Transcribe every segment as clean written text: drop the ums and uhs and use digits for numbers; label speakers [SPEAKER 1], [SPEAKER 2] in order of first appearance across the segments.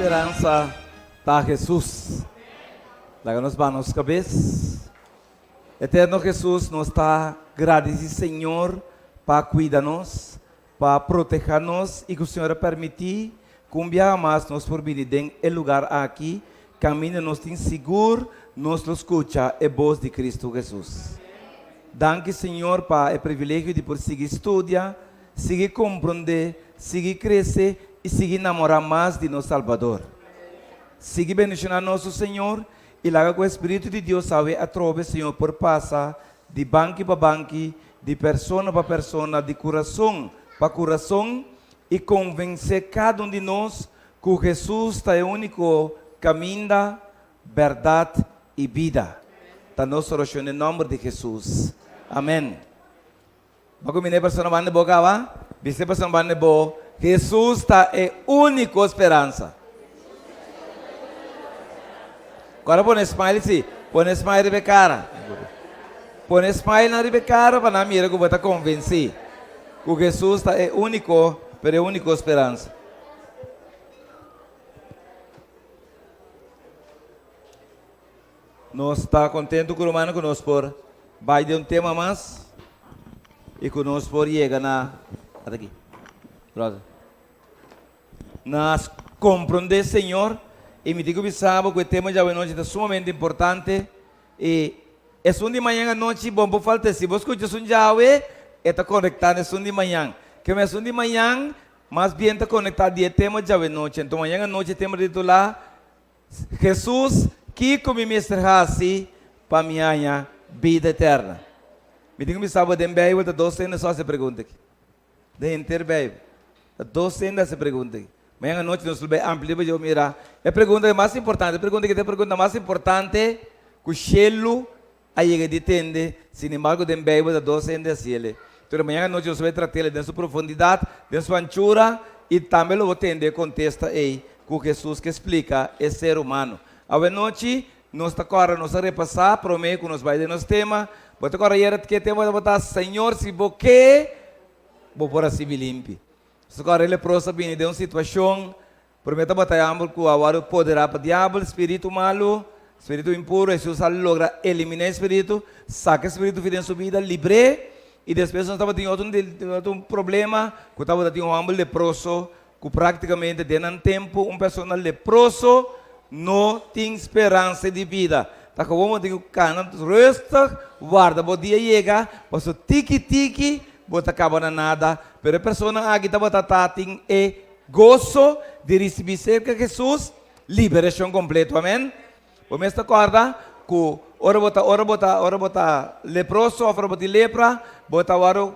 [SPEAKER 1] speransa ta Hesus. Laga nos baha nos kabes. Eterno Hesus, nos ta gradisi Señor pa kuida nos, pa proteha nos i ku Señor a permití ku un biaha mas nos por bini den e lugar aki kaminda nos tin sigur nos lo skucha e bos di Kristu Hesus. Danki Señor pa e privilegio di por sigui studia, sigui komprondé, sigui krese i sigui namorá mas di nos Salbador. Sigui bendishoná nos, o Señor, i laga ku e Spiritu di Dios awe atrobe, Señor, por pasa di banki pa banki, di persona pa persona, di kurason pa kurason, i konvensé kada un di nos ku Hesus ta e úniko kaminda, bèrdat i bida. Ta nos orashon den nòmber di Hesus. Amèn. Bo ku mira e persona banda di bo kaba? Bisa e persona banda di bo, Hesus ta e úniko speransa. Kòrda pone smile si, pone smile riba e kara. Pone smile nan riba e kara pa nan mira ku bo ta konvensí ku Hesus ta e úniko, pero e úniko speransa. Nos ta kontentu ku rumannan ku nos por bai den un tema mas i ku nos por yega na ata aki brother na komprondé Señor i mi tin ku bisa bo ku e tema djawe nochi ta sumamente importante i esun di mañan anochi bon por falta si bo skucha esun djawe e ta konektá na esun di mañan keme esun di mañan mas bien ta konektá di e tema djawe nochi anto mañan anochi e tema ta titulá Hesus, kiko mi mester hasi pa mi haña bida eterna? Mi tin ku bisa bo den Beibel ta dos hende so hasi e pregunta aki. Den henter Beibel ta dos hende hasi e pregunta aki. Mañan anochi nos lo bai amplia pa dje bo mira e pregunta aki mas importante. E pregunta aki ta e pregunta mas importante ku shelu a yega di tende. Sin embargo den Beibel ta dos hende hasi el. Pero mañan anochi nos lo bai trat'el den su profundidat, den su anchura i tambe lo bo tende e kontesta ei ku Hesus ke splika e ser humano. Awenochi nos ta kòrda nos a repasá promé ku nos bai den nos tema. Bo ta kòrda ayera ke tema tabata Señor si bo ke bo por hasi mi limpi. Nos ta kòrda e leproso a bini den un situashon promé tabata e hòmber ku a wòrdu poderá pa diabel, spiritu malu, spiritu impuru. Hesus a logra eliminá e spiritu, saka e spiritu fi den su bida, libr'é i despues nos tabatin otro otro problema ku tabata tin un hòmber leproso ku práktikamente den nan tempu un persona leproso no tin speransa di bida. Ta kobon bo tin ku kana rustig, warda bo dia yega, pasobra tiki tiki bo ta kaba na nada. Pero e persona aki tabata ta tin e goso di risibí serka Hesus liberashon kompleto. Amèn. Bo mes ta kòrda ku ora bo ta ora bo ta ora bo ta leproso òf ora bo tin lepra, bo ta wòrdu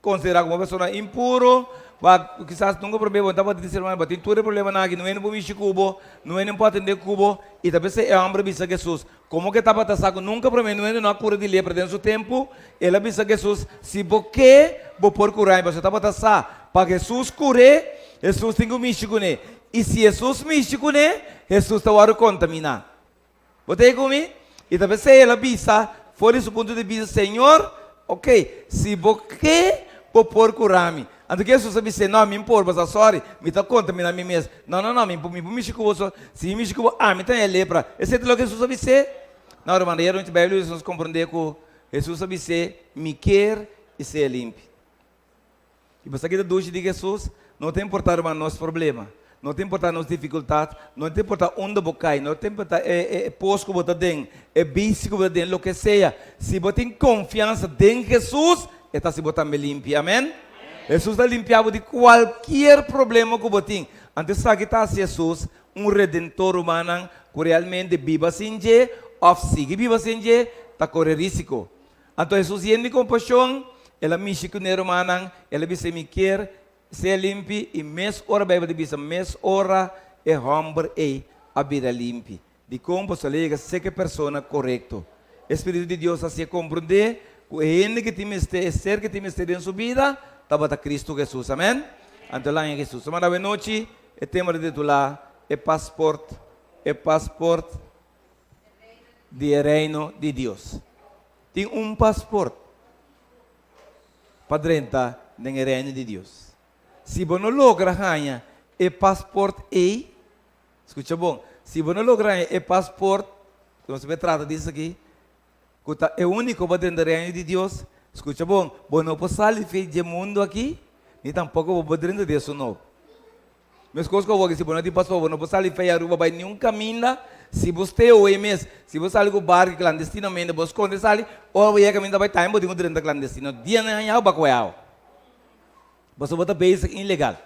[SPEAKER 1] Konsiderá komo persona impuro, wak kisas nunka promé bo no tabata tin ser humano, bo tin tur e problemanan aki, no hende por mishi ku bo, no hende por atendé ku bo, i ta p'esei e hòmber a bisa Hesus, komo ku e tabata sa ku nunka promé no hende no a kura di lepra den su tempu, el a bisa Hesus, Si bo ke, bo por kura mi, pasobra e tabata sa, pa Hesus kur'é, Hesus tin ku mishi kuné, i si Hesus mishi kuné, Hesus ta wòrdu kontaminá. Bo ta ei ku mi? I ta p'esei el a bisa for di su punto di bista, Señor, ok, si bo ke, bo por kura mi. Anto ku Hesus a bis'é, No, mi por, bo sa sòri, mi ta kontaminá mi mes. No, no, no, mi por, mi por mishi ku bo so. Si mi mishi ku bo, ami ta haña lepra. Esei ta loke Hesus a bis'é? No, ruman, ayer nochi Beibel bisa nos komprondé ku Hesus a bis'é, Mi kier i sea limpi. I bo sa ki ta dushi di Hesus? No ta importá ruman nos problema, no ta importá nos difikultat, no ta importá unda bo kai, no ta importá e e pos ku bo ta den, e bisi ku bo ta den, loke sea, si bo tin konfiansa den Hesus, e ta hasi bo tambe limpi. Amen? Hesus ta limpia bo di kualkier problema ku bo tin. Anto esaki ta hasi Hesus un redentor rumannan ku realmente biba sin dje òf sigui biba sin dje ta kore risiko. Anto Hesus yen di kompashon, el a mishi ku ne rumannan, el a bisa, Mi kier sea limpi, i mes ora, Beibel ta bisa, mes ora e hòmber ei a bira limpi. Dikon? Pasobra el a yega serka e persona korekto. E spiritu di Dios a hasié komprondé ku e hende ku tin mester, e ser ku tin mester den su bida, tabata Kristu Hesus. Amèn? Anto el a haña Hesus. Manda awenochi e tema ta titulá E Pasport, E Pasport. di e Reino di Dios. Tin un pasport pa drenta den e Reino di Dios. Si bo no logra haña e pasport ei, Skucha bon, si bo no logra haña e pasport ku nos ta trata di esaki, ku ta e úniko pa drenta Reino di Dios, skucha bon, bo no por sali fe dje mundu aki, ni tampoko bo por drenta den esun nobo. Meskos ku awor, si bo no tin pasport, bo no por sali fe Aruba bai niun kaminda, si bo stay away mes, si bo sali ku barku klandestinamente, bo skonde sali, ora bo yega kaminda bai tambe bo tin ku drenta klandestino, dia nan haña bo bakwe awa. Pasobra bo ta bezig ilegal.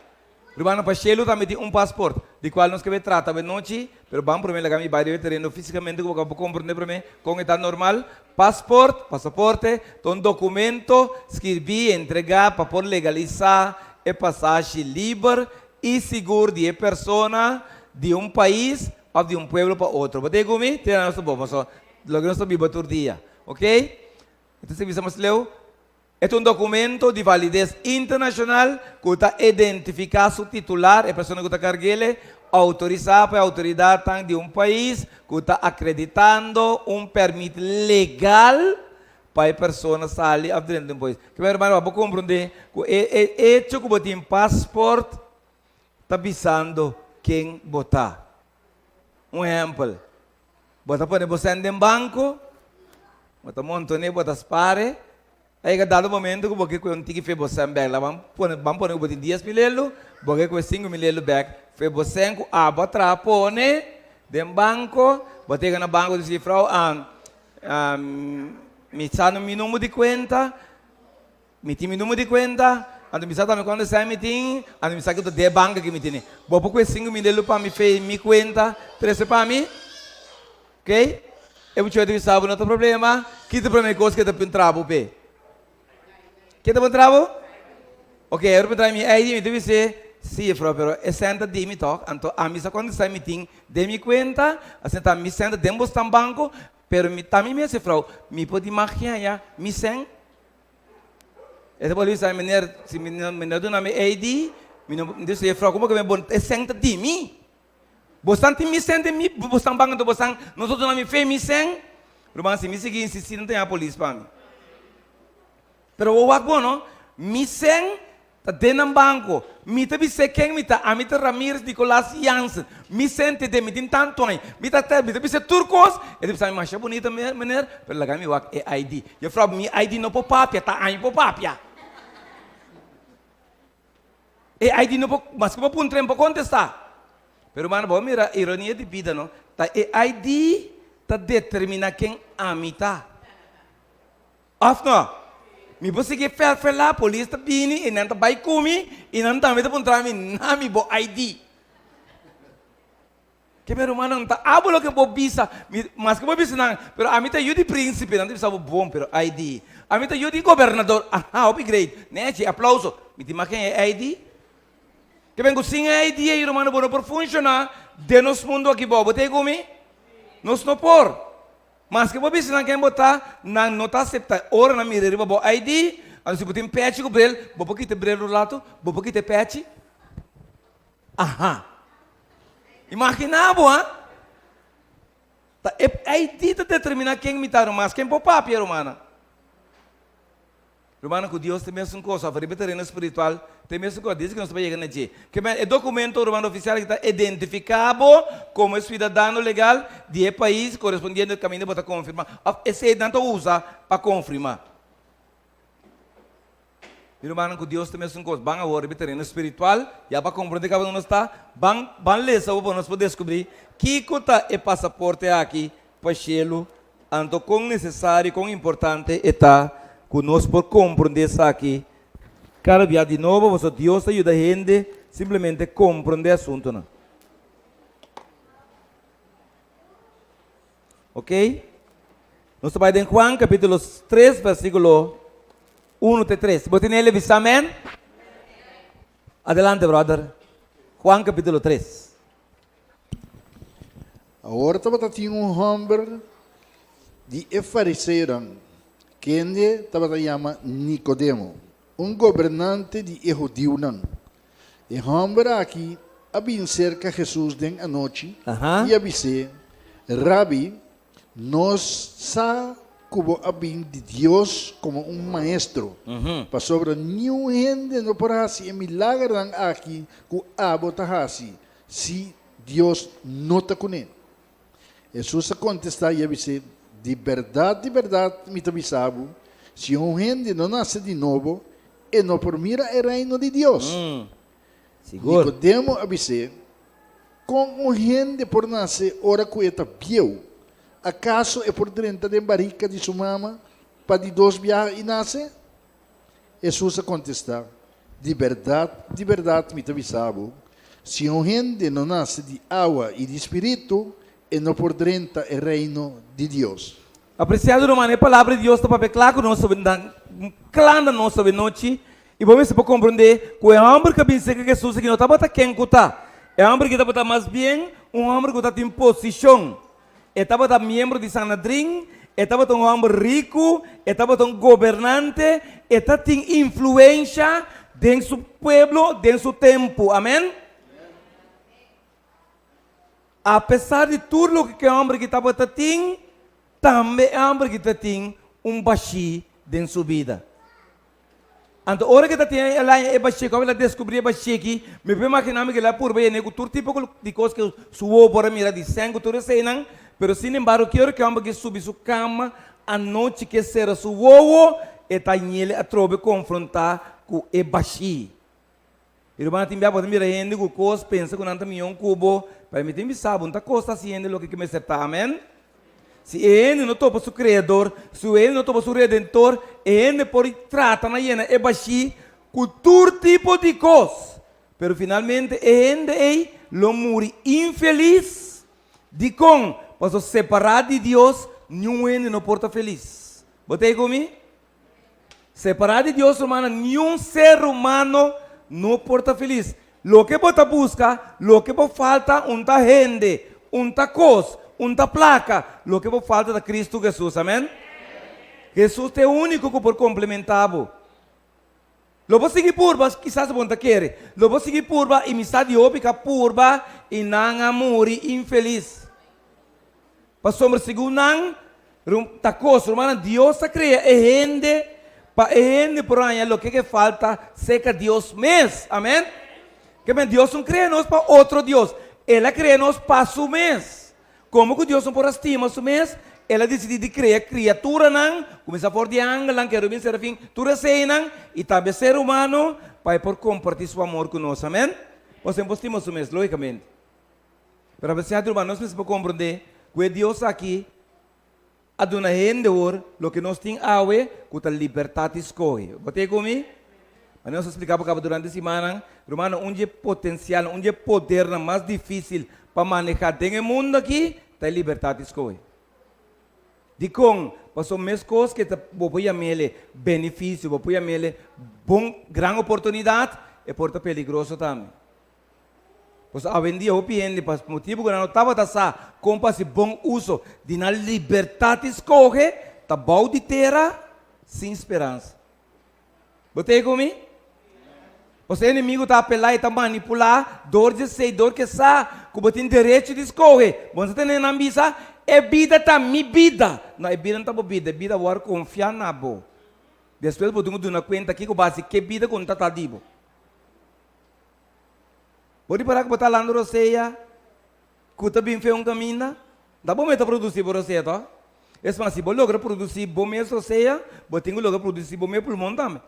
[SPEAKER 1] Rumannan, pa shelu tambe tin un pasport, di kual nos kebe trata awe nochi, pero ban promé laga mi bai riba e tereno físikamente ku bo ka por komprendé promé kon e ta normal. Pasport, pasaporte, ta un dokumento skirbí i entregá pa por legalisá e pasashi liber i sigur di e persona di un pais òf di un pueblo pa otro. Bo ta ku mi? Tira nos ta bo, pasobra loke nos ta biba tur dia. Oke? Entonces bisa mas leu. E ta un dokumento di valides internashonal ku ta identifiká su titular, e persona ku ta karg'ele, outorisá pa e outoridatnan di un pais ku ta akreditando un pèrmit legal pa e persona sali òf drenta un pais. Ke manera bo komprondé ku e e echo ku bo tin pasport ta bisando ken bo ta? Un ehèmpel, Bo ta pone bo sèn den banko, bo ta montoné, bo ta spare, a yega dado momento ku bo ke kue un tiki fe bo sèn bèk. La ban pone, ban pone ku bo tin 10,000 elu, bo ke kue 5,000 elu bèk fe bo sèn ku abo a traha pone den banko. Bo ta yega na banko di si juffrouw, mi sa mi number di kuenta. Mi tin mi numero di kuenta, anto mi sa tambe kuantu sèn mi tin, anto mi sa ku ta den e banka ku mi tene. Bo por kue 5000 elu pa mi fei mi kuenta, trese pa mi? Ok? E muchacho ta bisa bo no ta problema, ki ta prome kos ke ta puntra bo p'e? Ke ta puntra bo? Ok, e ora puntra mi mi ID, mi ta bis'é, si juffrouw, pero e sèn ta di mi tòg, anto ami sa kuantu sèn mi tin den mi kuenta, asina ta mi sèn ta den bo stan banko, pero mi ta mi mes juffrouw, mi por di magia ya mi sèn? E ta por bisa, Meneer, si mi no duna mi ID, mi no, mi dice, juffrouw, como que mi bon, e sèn ta di mi. Bosan tin mi sèn den mi, bosan ban anto bosan no ta duna mi fe mi sèn. Ruman, si mi sigui insisti, nan ta yama polis pa mi. Pero bo wak bo no, mi sèn Ta den nan banco. Mi ta bis'é ken mi ta. Ami ta Ramirez Nicolas Jansen. Mi sente den mi tin tantu aña. Mi ta mi ta bis'é tur cos. E ta bisa mi masha bunita meneer, pero laga mi wak e ID. Juffrouw, mi ID no por papia, ta ami por papia. E ID no por, maske bo puntra e no por contesta. Pero hermano, bo a mira ironia di bida no, ta e ID ta determina ken ami ta. Of no? Mi por sigui ferfelá, polis ta bini i nan ta bai ku mi i nan tambe ta puntra mi, Na mi bo ID. Ke mi rumannan ta abo loke bo bisa, mi, maske bo bisa nan, pero ami ta yu di prinsipe, nan ta bisa bo bon, pero ID. Ami ta yu di gobernador, aha, hopi great, nechi, aplauso. Mi tin maken e ID? Ke ben ku sin e ID ei, rumannan, bo no por funshoná den nos mundu aki bou. Bo ta ei ku mi? Nos no por. Maske bo bisa nan ken bo ta, nan no ta asepta. Ora nan mira riba bo ID, anto si bo tin pechi ku bril, bo por kita e bril un ratu, bo por kita e pechi. Aha. Imagina bo, ha? Ta e ID ta determina ken mi ta, ruman. Ken por papia, rumannan? Rumannan, ku Dios ta e mesun kos, òf riba e tereno spiritual ta e mesun kos, dice ku nos ta bai yega na dje. Ke men, e dokumento ruman ofisial aki ta identifiká bo komo e suidadano legal di e pais korespondiente kaminda bo ta konfirmá, òf esei nan ta usa pa konfirmá. Mi rumannan, ku Dios ta e mesun kos. Ban awor riba e tereno spiritual, ya pa komprondé kaba nos ta, ban ban lesa awor pa nos por deskubrí kiko ta e pasaporte aki pa shelu. Anto kon nesesario i kon importante e ta ku nos por komprondé esaki kada bia di nobo, pasobra Dios ta yuda hende simplemente komprondé asuntunan. Oké? Nos ta bai den Juan kapítulo 3 versíkulo 1 te 3. Bo tene el bisa amèn? Adelante, brother. Juan kapítulo 3.
[SPEAKER 2] Awor tabata tin un hòmber di e fariseonan, kende tabata yama Nikodemo, un gobernante di e hudiunan. E hòmber aki a bin serka Hesus den anochi i a bis'é, Rabi, nos sa ku bo a bin di Dios komo un maestro, pasobra niun hende no por hasi e milagernan aki ku abo ta hasi, si. Dios no ta kuné. Hesus a kontestá i a bis'é, Di bèrdat, di bèrdat, mi ta bisa bo, si un hende no nase di nobo, e no por mira e Reino di Dios.
[SPEAKER 1] Sigur.
[SPEAKER 2] Nikodemo a bis'é, Kon un hende por nase ora ku e ta bieu? Akaso e por drenta den barika di su mama pa di dos biaha i nase? Hesus a kontestá, Di bèrdat, di bèrdat mi ta bisa bo, si un hende no nase di awa i di spiritu, e no por drenta e Reino di Dios.
[SPEAKER 1] Apresiado ruman, e Palabra di Dios ta papia kla ku nos awe, kla na nos awe nochi, i bo mester por komprondé ku e hòmber ku a bin serka Hesus aki no tabata ken ku ta. E hòmber aki tabata mas bien un hòmber ku tatin posishon. E tabata miembro di Sanhedrin, e tabata un hòmber riku, e tabata un gobernante, e ta tin influensha den su pueblo, den su tempu. Amèn? Apesar di tur loke ku e hòmber aki tabata tin, tambe e hòmber aki ta tin un bashí den su bida. Anto ora ke ta tin el haña e bashé, ku el a deskubrí e bashé aki, mi por imaginá mi ku el a purba yene ku tur tipo di kos ku su wowo por a mira, di sèn ku tur eseinan, pero sin embargo ki ora ku e hòmber ke subi su kama anochi ke sera su wowo, e ta hañ'el atrobe konfrontá ku e bashí. I rumannan tin bia bo ta mira hende ku kos pensa ku nan ta mion ku bo, pero mi tin bisa bo, no ta kosta hasi hende loke ke mester ta, amen. Si e hende no topa su Kreador, si e hende no topa su Redentor, e hende por trata na yena e bashí ku tur tipo di kos, pero finalmente e hende ei lo muri infelis. Dikon? Pasobra separá di Dios niun hende no por ta felis. Bo ta ei ku mi? Separá di Dios, rumannan, niun ser humano no por ta felis. Loke bo ta buska, loke bo falta, un ta hende, un ta kos, un ta plaka, loke bo falta ta Kristu Hesus. Amen? Hesus ta e úniko ku por komplementá bo. Lo bo sigui purba, kisas bo no ta kere. Lo bo sigui purba i mi sa di hopi ku a purba i nan a muri infelis. Pasobra segun nan ta kos, rumannan, Dios a krea e hende pa e hende por haña loke ke falta serka Dios mes. Amen. Ke men Dios no krea nos pa otro Dios, El a krea nos pa su mes. Komo ku Dios no por a stima su mes, El a disidí di krea kriaturanan, kuminsá for di angelnan, kerubin, serafin, tur eseinan, i tambe ser humano, pa e por kompartí su amor ku nos. Amen. Pasobra e por stima su mes, lógikamente. Pero apresiado ruman, nos mester por komprondé ku e Dios aki a duna hende awor loke nos tin awe, ku ta libertat di skohe. Bo ta ei ku mi? Manera nos a splika bo kaba durante simannan, rumannan, un di e potensialnan, un di e podernan mas difísil pa manehá den e mundu aki ta e libertat di skohe. Dikon? Pasobra meskos ke ta bo por yam'el benefisio, bo por yam'el bon, gran oportunidat, e por ta peligroso tambe. Pasobra awendia hopi hende pa motibu ku nan no tabata sa kon pa hasi bon uso di nan libertat di skohe ta bou di tera sin speransa. Bo ta ei ku mi? Pasobra e enemigu ta apelá i ta manipulá dor di esei, dor ku e sa ku bo tin derecho di skohe. Bo no sa tene nan bisa, E bida ta mi bida. No, e bida no ta bo bida, e bida a wòrdu konfiá na bo. Despues bo tin ku duna kuenta kiko bo hasi ku e bida ku no ta ta di bo. Bo ripará ku bo ta landa rosea ku ta bin fe un kaminda? Ta bo mes ta produsí bo rosea tò? Es mas, si bo logra produsí bo mes rosea, bo tin ku logra produsí bo mes pulmon tambe.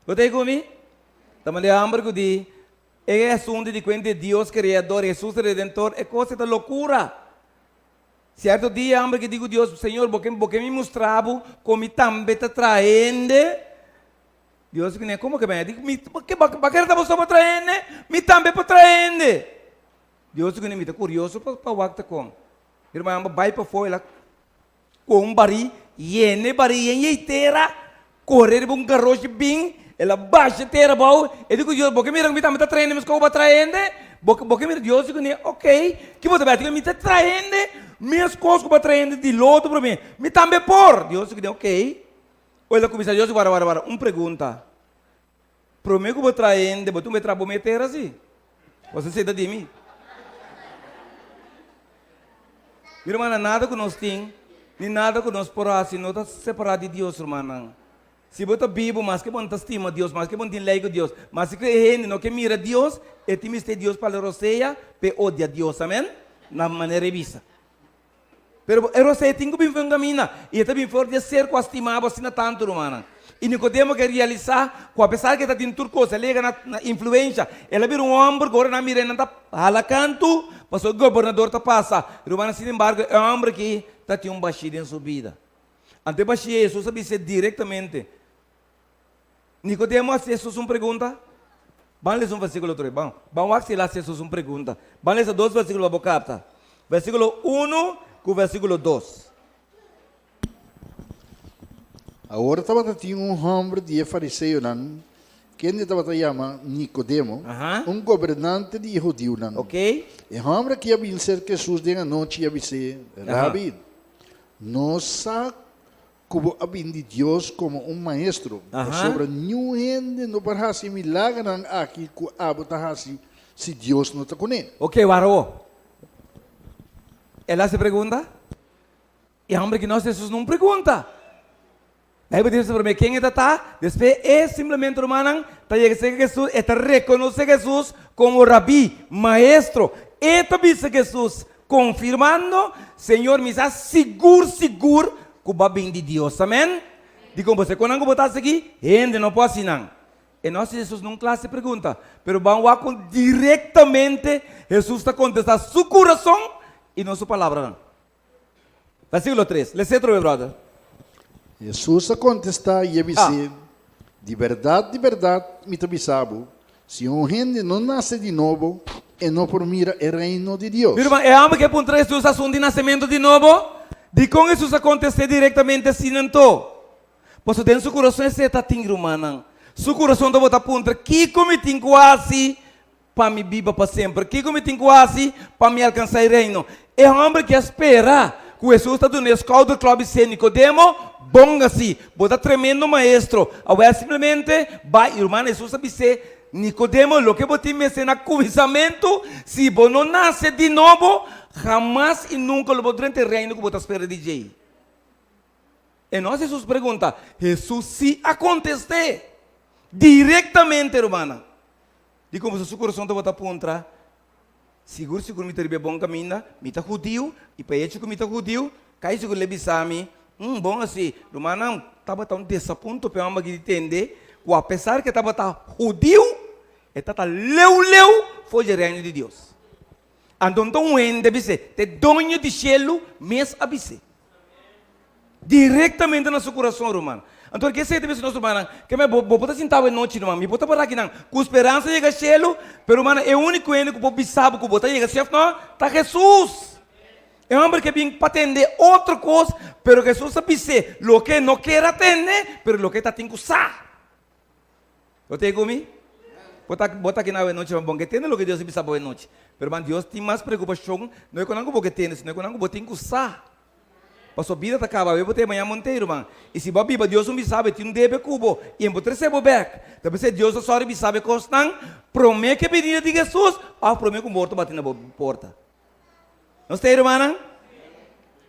[SPEAKER 1] Bo ta ei ku mi? Ta manda e hamber ku di e asuntu di kuenta di Dios Kreador, Hesus Redentor, e kos ei ta lokura. Sierto dia hamber ke di ku Dios, Señor, bo ke bo ke mi mustra bo kon mi tambe ta traha hende? Dios di kuné, Komo ke bini? Di, Mi, ke bo a kere ta bo so pa traha hende? Mi tambe por traha hende. Dios di kuné, Mi ta kurioso pa pa wak ta kon. Mi ruman bo bai pafó, el a kohe un barí, yena e barí yen yei tera, kore riba un garoshi bin, el a basha e tera abou, e di ku Dios, Bo ke mira ku mi tambe ta traha hende meskos ku bo a traha hende? Bo bo ke mira? Dios di kuné, Okey, ki bo ta bai? Di kuné, Mi ta traha hende meskos ku bo a traha hende di lodo promé. Mi tambe por. Dios di kuné, Okey. O el a kuminsá Dios wara wara wara un pregunta promé ku bo traha hende bo tumba e traha bo meter asi bo sa seta di mi mi rumannan nada ku nos tin ni nada ku nos por hasi no ta separá di Dios rumannan. Si bo ta bibu, maske bo no ta stima Dios, maske bo no tin lei ku Dios, maske ku e hende no ke mira Dios, e tin mester Dios pa lo rosea p'e odia Dios. Amen? Na manera e bisa. Pero e rosea tin ku bin for un kaminda, i e ta bin for di e ser ku a stima bo asina tantu, rumannan. I Nikodemo ke realisá ku apesar ku e ta tin tur kos, el a yega na na influensha, el a bira un hòmber ku ora nan mira e nan ta hala kantu, pasobra e gobernador ta pasa. Rumannan, sin embargo, e hòmber aki ta tin un bashí den su bida. Anto e bashí ei, Hesus a bis'é direktamente. Nikodemo a hasi Hesus un pregunta. Ban lesa un versíkulo otro bes. Ban, ban wak si el a hasi Hesus un pregunta. Ban lesa dos versíkulo pa bo kapta. Versíkulo unu ku versíkulo dos.
[SPEAKER 2] Awor tabata tin un hòmber di e fariseonan, kende tabata yama Nikodemo, un gobernante di e hudiunan. E hòmber aki a bin serka Hesus den anochi i a bis'é, Rabi, nos sa ku bo a bin di Dios komo un maestro, pasobra niun hende no por hasi e milagernan aki ku abo ta hasi si Dios no ta kuné.
[SPEAKER 1] Oke, wara bo. El a hasi pregunta? E homber ki nos Hesus no pregunta. Bijbel dice prome ken e ta ta, despues e simplemente rumannan ta yega serka Hesus, e ta reconoce Hesus como Rabí, Maestro. E ta bisa Hesus, confirmando, Señor, mi sa sigur sigur cu bo a bin di Dios. Amen? Dicon bo sa con nan cu bo ta haci aki? Hende no por haci nan. E no haci Hesus nun clase pregunta, pero ban wak con directamente Hesus ta contesta su curason y no su palabranan. Versíkulo tres. Les'é atrobe, bròder.
[SPEAKER 2] Hesus a kontestá i a bis'é, Di bèrdat, di bèrdat, mi ta bisa bo, si un hende no nase di nobo, e no por mira e Reino di Dios.
[SPEAKER 1] Mi ruman, e hòmber ke puntra Hesus asuntu di nasementu di nobo, dikon Hesus a kontest'é direktamente asina anto? Pasobra den su kurason esei ta tin, rumannan. Su kurason tabata puntra, Kiko mi tin ku hasi Pa mi biba pa semper. Kiko mi tin ku hasi pa mi alkansá e Reino? E hòmber ki a spera ku Hesus ta dun'é skouderklòp i sê, Nikodemo, bon hasi, bo ta tremendo maestro. Awor simplemente bai. I ruman, Hesus a bis'é, Nikodemo, loke bo tin mester na kuminsamentu, si bo no nase di nobo, hamas i nunka lo bo drenta e Reino ku bo ta spera di djei. E no hasi Hesus pregunta. Hesus sí a kontest'é direktamente, rumannan. Di como su corazon tabata puntra, Sigur sigur mi ta riba e bon caminda? Mi ta hudiu, y pa e hecho cu mi ta hudiu, cai sigur lo e bisa mi, Hmm, bon asi. Rumannan, tabata un desapunto p'e homber aki di tende cu apesar cu e tabata hudiu, e tata leu leu for dje Reino di Dios. Anto no ta un hende a bis'é, ta e Doño di shelu mes a bis'é. Directamente na su curason, ruman. Anto ke esei ta bisa nos rumannan, ke me bo bo por ta sinta awe nochi, ruman, mi por ta para akinan ku speransa yega shelu, pero rumannan, e úniko hende ku por bisa bo ku bo ta yega shef no, ta Hesus. E hòmber ke bin pa tende otro kos, pero Hesus a bis'é loke e no kier a tende, pero loke e ta tin ku sa. Bo ta ku mi? Bo ta bo ta aki na awe nochi, ma bo ke tende loke Dios a bisa bo awe nochi. Pero ruman, Dios tin mas preokupashon, no e ku nan ku bo ke tende, sino e ku nan ku bo tin ku sa. Pasobra bida ta kaba, awe bo ta e mañan Monteiro, man. I si bo a biba, Dios un bisa bo, e tin un debe ku bo, i en bo trese bo bèk. Ta p'esei Dios a sòru bisa bo e kosnan promé ku e binida di Hesus òf promé ku morto bati na bo porta. Nos ta ei, rumannan?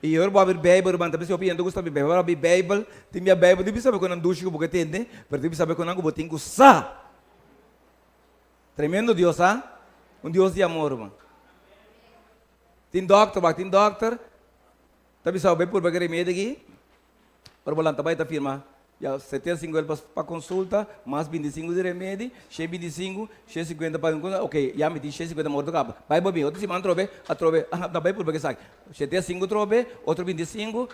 [SPEAKER 1] I ora bo a habri Beibel, ruman, ta p'esei hopi hende gusta habri Beibel. Ora bo habri Beibel, tin bia Beibel tin bisa bo konan dushi ku bo ke tende, pero tin bisa bo konan ku bo tin ku sa. Tremendo Dios, ha? Un Dios di amor, ruman. Tin dokter, wak tin dokter ta bisa bo bai purba ki remedi aki, ora bo lanta bai ta firma ya 75 el pa konsulta mas 25 di remedi, she 25, she 50 pa ok ya mi tin she 50 morto kaba, bai bo bin otro siman atrobe, atrobe no bai purba ki esaki, 75 trobe, otro 25,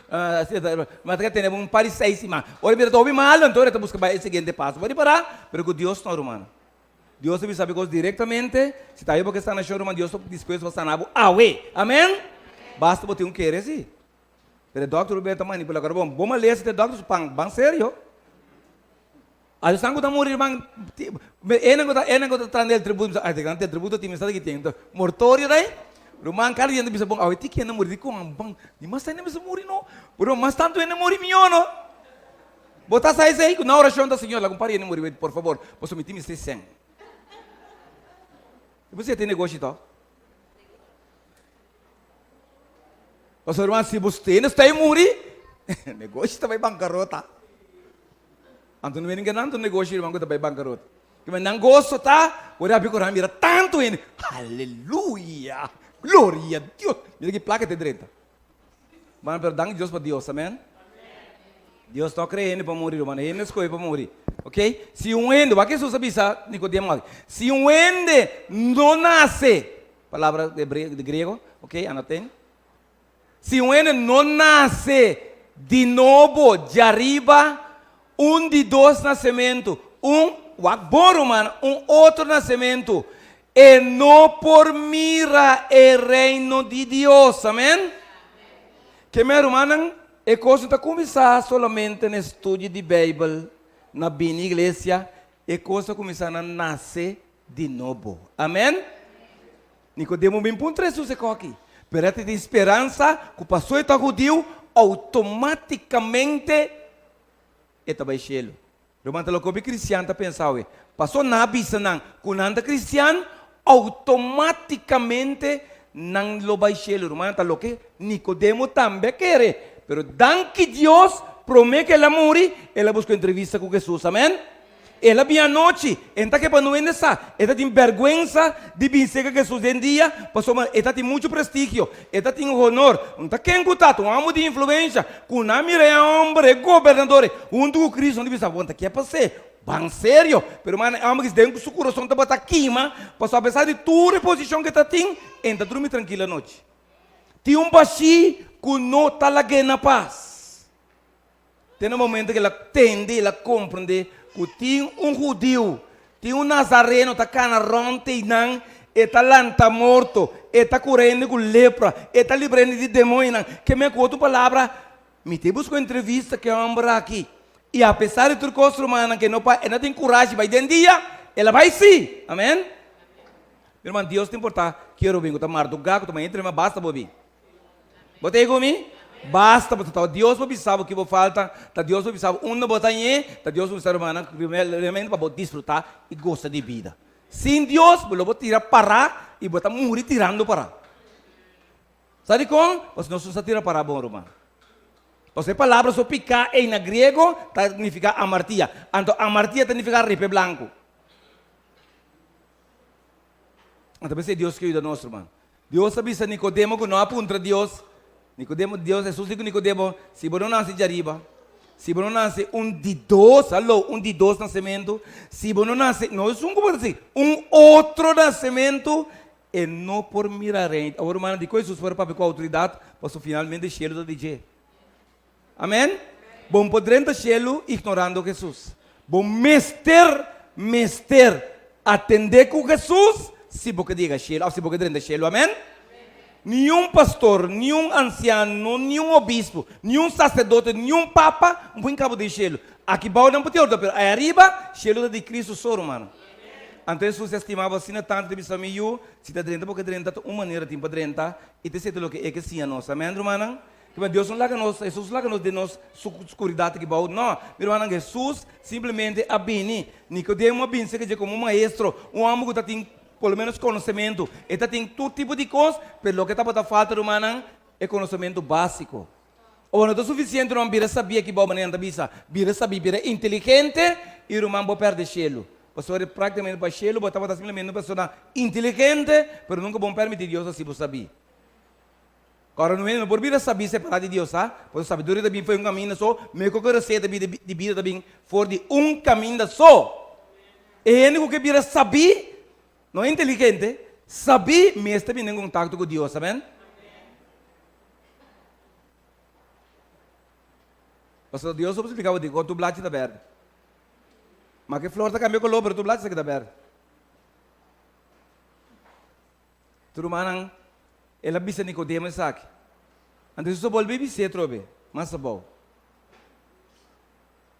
[SPEAKER 1] ma ta tene bo un par di seis siman, ora bira ta hopi malo anto ora ta buska bai e siguiente paso, bo ripara, pero ku Dios no ruman. Dios ta bisa bo kos direktamente, si ta bo ke sanashon ruman Dios ta dispuesto pa sana bo awe. Amen? Basta bo tin un kere si. Pero e dòkter bo ta manipulá kor bon. Bo malesa te dòkter su pan ban serio. Ayo san ku ta muri ruman, enan ku ta enan ku ta traha el tributo, ay te tributo tin mi sa di ki tin. Mortorio dai, ruman kada dia ta bisa bon awe ti kende muri dikon ban di mas ta hende mester muri no. Pero mas tantu hende muri mihó no. Bo ta sa esei? Ku na orashon ta, Señor, laga un par hende muri wet, por fabor, pasobra mi tin mester sèn. I bo siña tin negoshi tòg? Pasobra ruman, si bo hende sta ei muri, negoshi ta bai bankarota. Anto no bini ganando negoshi ruman ku ta bai bankarot. Kiba nan goso ta ora abi koran mira tantu hende. Aleluya! Gloria a Dios! Mira ki plaka te drenta. Mano pero danki Dios pa Dios, amen. Dios no krea hende pa muri ruman, hende skohe pa muri. Ok? Si un hende, wak Hesus a bisa Nikodemo aki, si un hende no nase, palabra de griego, ok, anoten. Si un hende no nase di nobo djariba, un di dos nasementu, un, wak bon ruman, un otro nasementu, e no por mira e Reino di Dios. Amen? Ke men rumannan, e kos no ta kuminsá solamente na estudio di Beibel, na bini iglesia, e kos ta kuminsá na nase di nobo. Amen? Nikodemo bin puntra Hesus e koki, pero e ta tin speransa ku paso e ta hudiu, outomátikamente e ta bai shelu. Ruman ta loke hopi kristian ta pensa awe. Paso nan a bisa nan ku nan ta kristian, outomátikamente nan lo bai shelu. Ruman ta loke Nikodemo tambe a kere. Pero danki Dios, promé ku el a muri, el a buska un entrevista ku Hesus. Amen? El a bin anochi, e no ta ke pa no hende sa. E ta tin bèrgwensa di bin serka Hesus den dia, pasobra e ta tin muchu prestigio, e ta tin honor. No ta ken ku ta, ta un hòmber di influensha. Ku nan mira e hòmber, e gobernador ei, huntu ku Kristu, nan ta bisa, Bo no ta ke pas'é? Ban serio! Pero ruman, e hòmber den su kurason tabata kima, pasobra apesar di tur e posishon ku e ta tin, e no ta drumi trankil anochi. Tin un bashí ku no ta lag'é na pas. Te na momento ku el a tende i el a komprendé ku tin un hudiu, tin un nazareno ta kana rònt einan, e ta lanta morto, e ta kura hende ku lepra, e ta libra hende di demoñonan. Ke men ku otro palabra, mi ta buska un entrevista ku e hòmber aki. I apesar di tur kos, rumannan, ku e no pa, e no tin kurashi bai den dia, el a bai sí. Amèn. Mi ruman, Dios ta importá kier bo bin ku ta mardugá, ku ta mañana trema, basta bo bin. Bo ta ei ku mi? Basta bo ta Dios por bisa bo ki bo falta, ta Dios por bisa bo unda bo ta ñe, ta Dios por bisa rumannan primeramente pa bo disfruta i gosa di bida. Sin Dios bo lo bo tira para i bo ta muri tirando para. Sa dikon? Pasobra nos no sa tira para bon ruman. Pasobra e palabra so piká ei na griego ta nifiká amartia. Anto amartia ta nifiká repe blanku. Anto p'esei Dios ke yuda nos ruman. Dios a bisa Nikodemo ku no a puntra Dios, Nikodemo, Dios, Hesus di ku Nikodemo, si bo no nase djariba, si bo no nase un di dos, haló, un di dos nasementu, si bo no nase, no esun ku bo ta si, un otro nasementu, e no por mira Reino. Awor rumannan, dikon Hesus por a papia ku outoridat? Pasobra finalmente shelu ta di dje. Amen? Bo no por drenta shelu ignorando Hesus. Bo mester, mester atendé ku Hesus si bo ke yega shelu òf si bo ke drenta shelu. Amen? Niun pastor, niun ansiano, niun obispo, niun saserdote, niun papa no por hinka bo den shelu. Aki bou nan por tin ordo, pero ai ariba, shelu ta di Cristo so, rumannan. Anto Hesus a stima bo asina tantu, ta bisa, Mi yu, si ta drenta bo ke drenta, ta un manera tin pa drenta, i ta esei ta loke e ke siña nos. Amen, rumannan? Kiba Dios no laga nos, Hesus laga nos den nos skuridat aki bou? No, mi rumannan, Hesus simplemente a bini. Nikodemo a bini serka dje komo un maestro, un hòmber ku ta tin por lo menos konosementu. E ta tin tur tipo di kos, pero loke tabata falta, rumannan, e konosementu básiko. Ora no ta sufisiente ruman bira sabí aki bou, manera nan ta bisa, bira sabí, bira inteligente, i ruman bo pèrdè shelu. Pasobra práktikamente pa shelu bo tabata simplemente un persona inteligente, pero nunka bo no pèrmití Dios hasi bo sabí. Ora un hende no por bira sabí separá di Dios, sa? Pasobra sabiduria ta bin for di un kaminda so, mehor ku reseta di bida ta bin for di un kaminda so. E hende ku ke bira sabí, no inteligente, sabí mester bini den kontakto ku Dios, amen? Pasobra Dios por splika bo dikon tur blachi ta bèrdè. Ma ke flor ta kambia koló, pero tur blachi sa keda bèrdè. Tur rumannan, el a bisa Nikodemo esaki. Anto Hesus a bolbe bis'é atrobe, mas abou.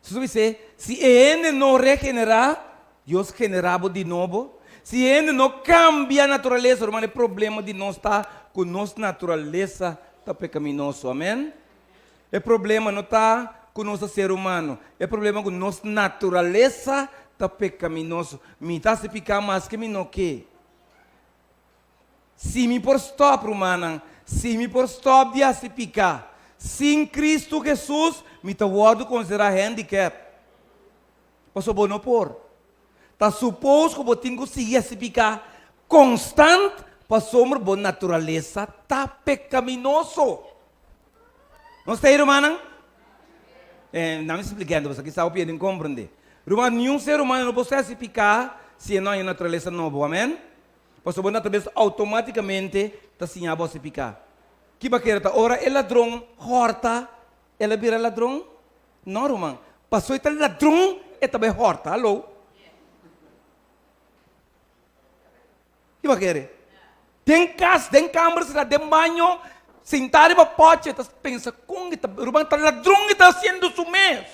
[SPEAKER 1] Hesus a bis'é, Si e hende no regenerá, Dios generá bo di nobo, si e hende no kambia naturalesa, ruman, e problema di nos ta ku nos naturalesa ta pekaminoso. Amen? E problema no ta ku nos ta ser humano, e problema ku nos naturalesa ta pekaminoso. Mi ta hasi piká maske mi no ke. Si mi por stòp, rumannan, si mi por stòp di hasi piká, sin Kristu Hesus mi ta wòrdu konsiderá hèndikèp. Pasobra bo no por. Ta supos ku bo tin ku sigui hasi piká konstant pasobra bo naturalesa ta pekaminoso. Nos ta ei, rumannan? Eh, nan mi splikando pasobra kisas bo pierde komprendé. Ruman, niun ser humano no por hasi piká si e no haña naturalesa nobo. Amèn? Pasobra bo naturalesa outomátikamente ta siña bo hasi piká. Ki bo a kere ta ora e ladron hòrta, el a bira ladron? No, ruman. Pasobra e ta ladron, e ta bai hòrta. Haló? Ki bo a kere? Den kas, den kamber, sera den baño, sintá riba pòchi, e ta pensa kon e ta, ruman, ta ladron e ta hasiendo su mes.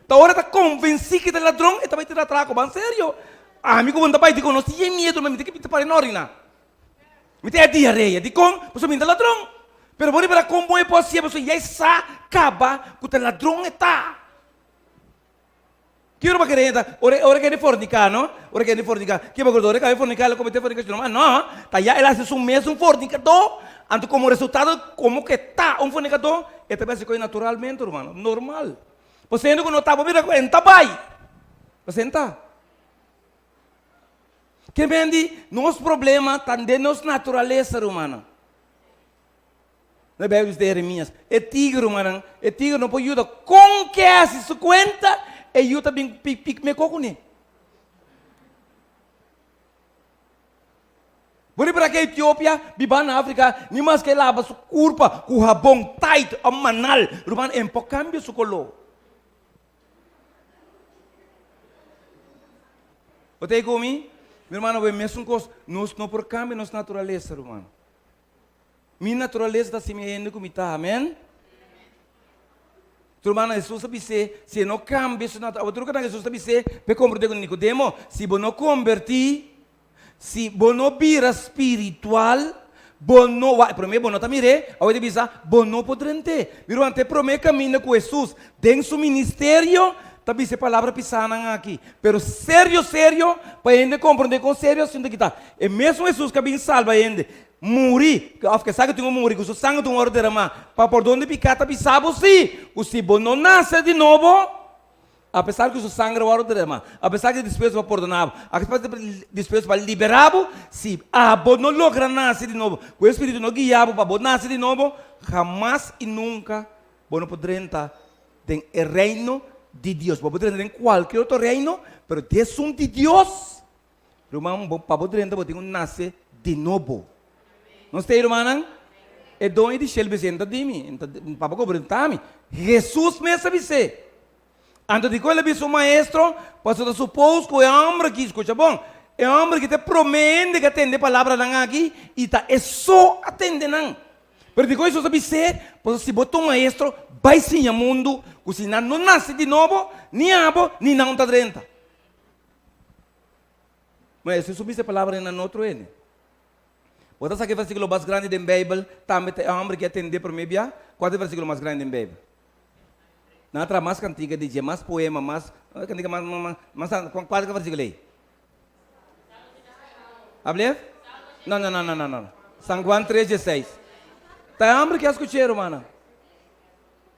[SPEAKER 1] Ta ora e ta konvensí ku e ta ladron, e ta bai tira atrako. Ban serio. Ami ku bo no ta bai di konosí e miedu, mi ta ke para e nòrina. Mi ta e diarea. Dikon? Pasobra mi ta ladron. Pero bo ripara kon bon e por hasié pasobra ya e sa kaba ku ta ladron e ta. Kiko bo kere hende? Ora ora kende forniká, no? Ora kende forniká. Kiko bo kere? Ora e forniká el a kometé fornikashon. Ma no, ta ya el a hasi su mes un fornikadó. Anto komo resultado komo ku e ta un fornikadó, e ta bai hasi kos naturalmente, ruman, normal. Pasobra hende ku no ta, bo mira ku e no ta bai. Pasobra e no ta. Ke men di, nos problema ta den nos naturalesa, rumannan. Na Bijbel bisa den Jeremias, e tigre, rumannan, e tigre no por yuda kon ke hasi su kuenta, e yu ta bin pik pik mekó kuné. Bo ripara ke Etiopia biba na Afrika, ni maske e laba su kurpa ku habon Tide òf Manal, ruman, e por kambia su koló. Bo ta ei ku mi? Mi hermano, bo e mesun kos. Nos no por kambia nos naturalesa, ruman. Mi naturalesa ta así mi hende ku mi ta, amen? Tu hermano, Hesus a bis'é, si e no kambia su naturalesa, otro kos Hesus ta bis'é, p'e komprondé ku Nikodemo, si bo no kombertí, Si bo no bira spiritual, bo no wak, promé bo no ta mir'é, awor e ta bisa, bo no por drent'é. Mi ruman, ta e promé kaminda ku Hesus den su ministerio ta bisa e palabra pisánan aki. Pero serio serio, pa hende komprondé kon serio asuntu aki ta, e mesun Hesus ku a bin salba hende, muri, òf ke sa ku tin ku muri, ku su sanger tin ku wòrdu deramá pa pordon di piká, ta bisa bo si, ku si bo no nase di nobo, Apesar ku su sanger a wòrdu derama, apesar ku e dispuesto pa pordoná bo, apesar ku e dispuesto pa liberá bo, si abo no logra nase di nobo, ku e Spiritu no guia bo pa bo nase di nobo, hamas i nunka bo no por drenta den e reino di Dios. Bo por drenta den kualkier otro reino, pero di esun di Dios, ruman, bo pa bo drenta bo tin ku nase di nobo. Nos ta ei, rumannan? E doño di shel bis'é, N ta di mi, N ta pa bo kobr'é, N ta mi. Hesus mes a bis'é. Anto dikon el a bisa su maestro? Pasobra ta supos ku e hòmber aki, skucha bon, e hòmber aki ta e promé hende ku a tende e palabranan aki i ta e so a tende nan. Pero dikon Hesus a bis'é? Pasobra si bo ta un maestro, bai siña mundu ku si nan no nase di nobo, ni abo ni nan ta drenta. Ma Hesus a bisa e palabranan na otro hende. Bo ta sa ku e versíkulo mas grandi den Beibel tambe ta e hòmber ki a tende promé bia? Kua ta e versíkulo mas grandi den Beibel? Nan a traha mas kantika di dje, mas poema, mas kantika mas mas mas kua ta e versíkulo ei? Ablief? No, no, no, no, no, no. San Juan tres dieseis. Ta e hòmber ki a skuch'é, rumannan.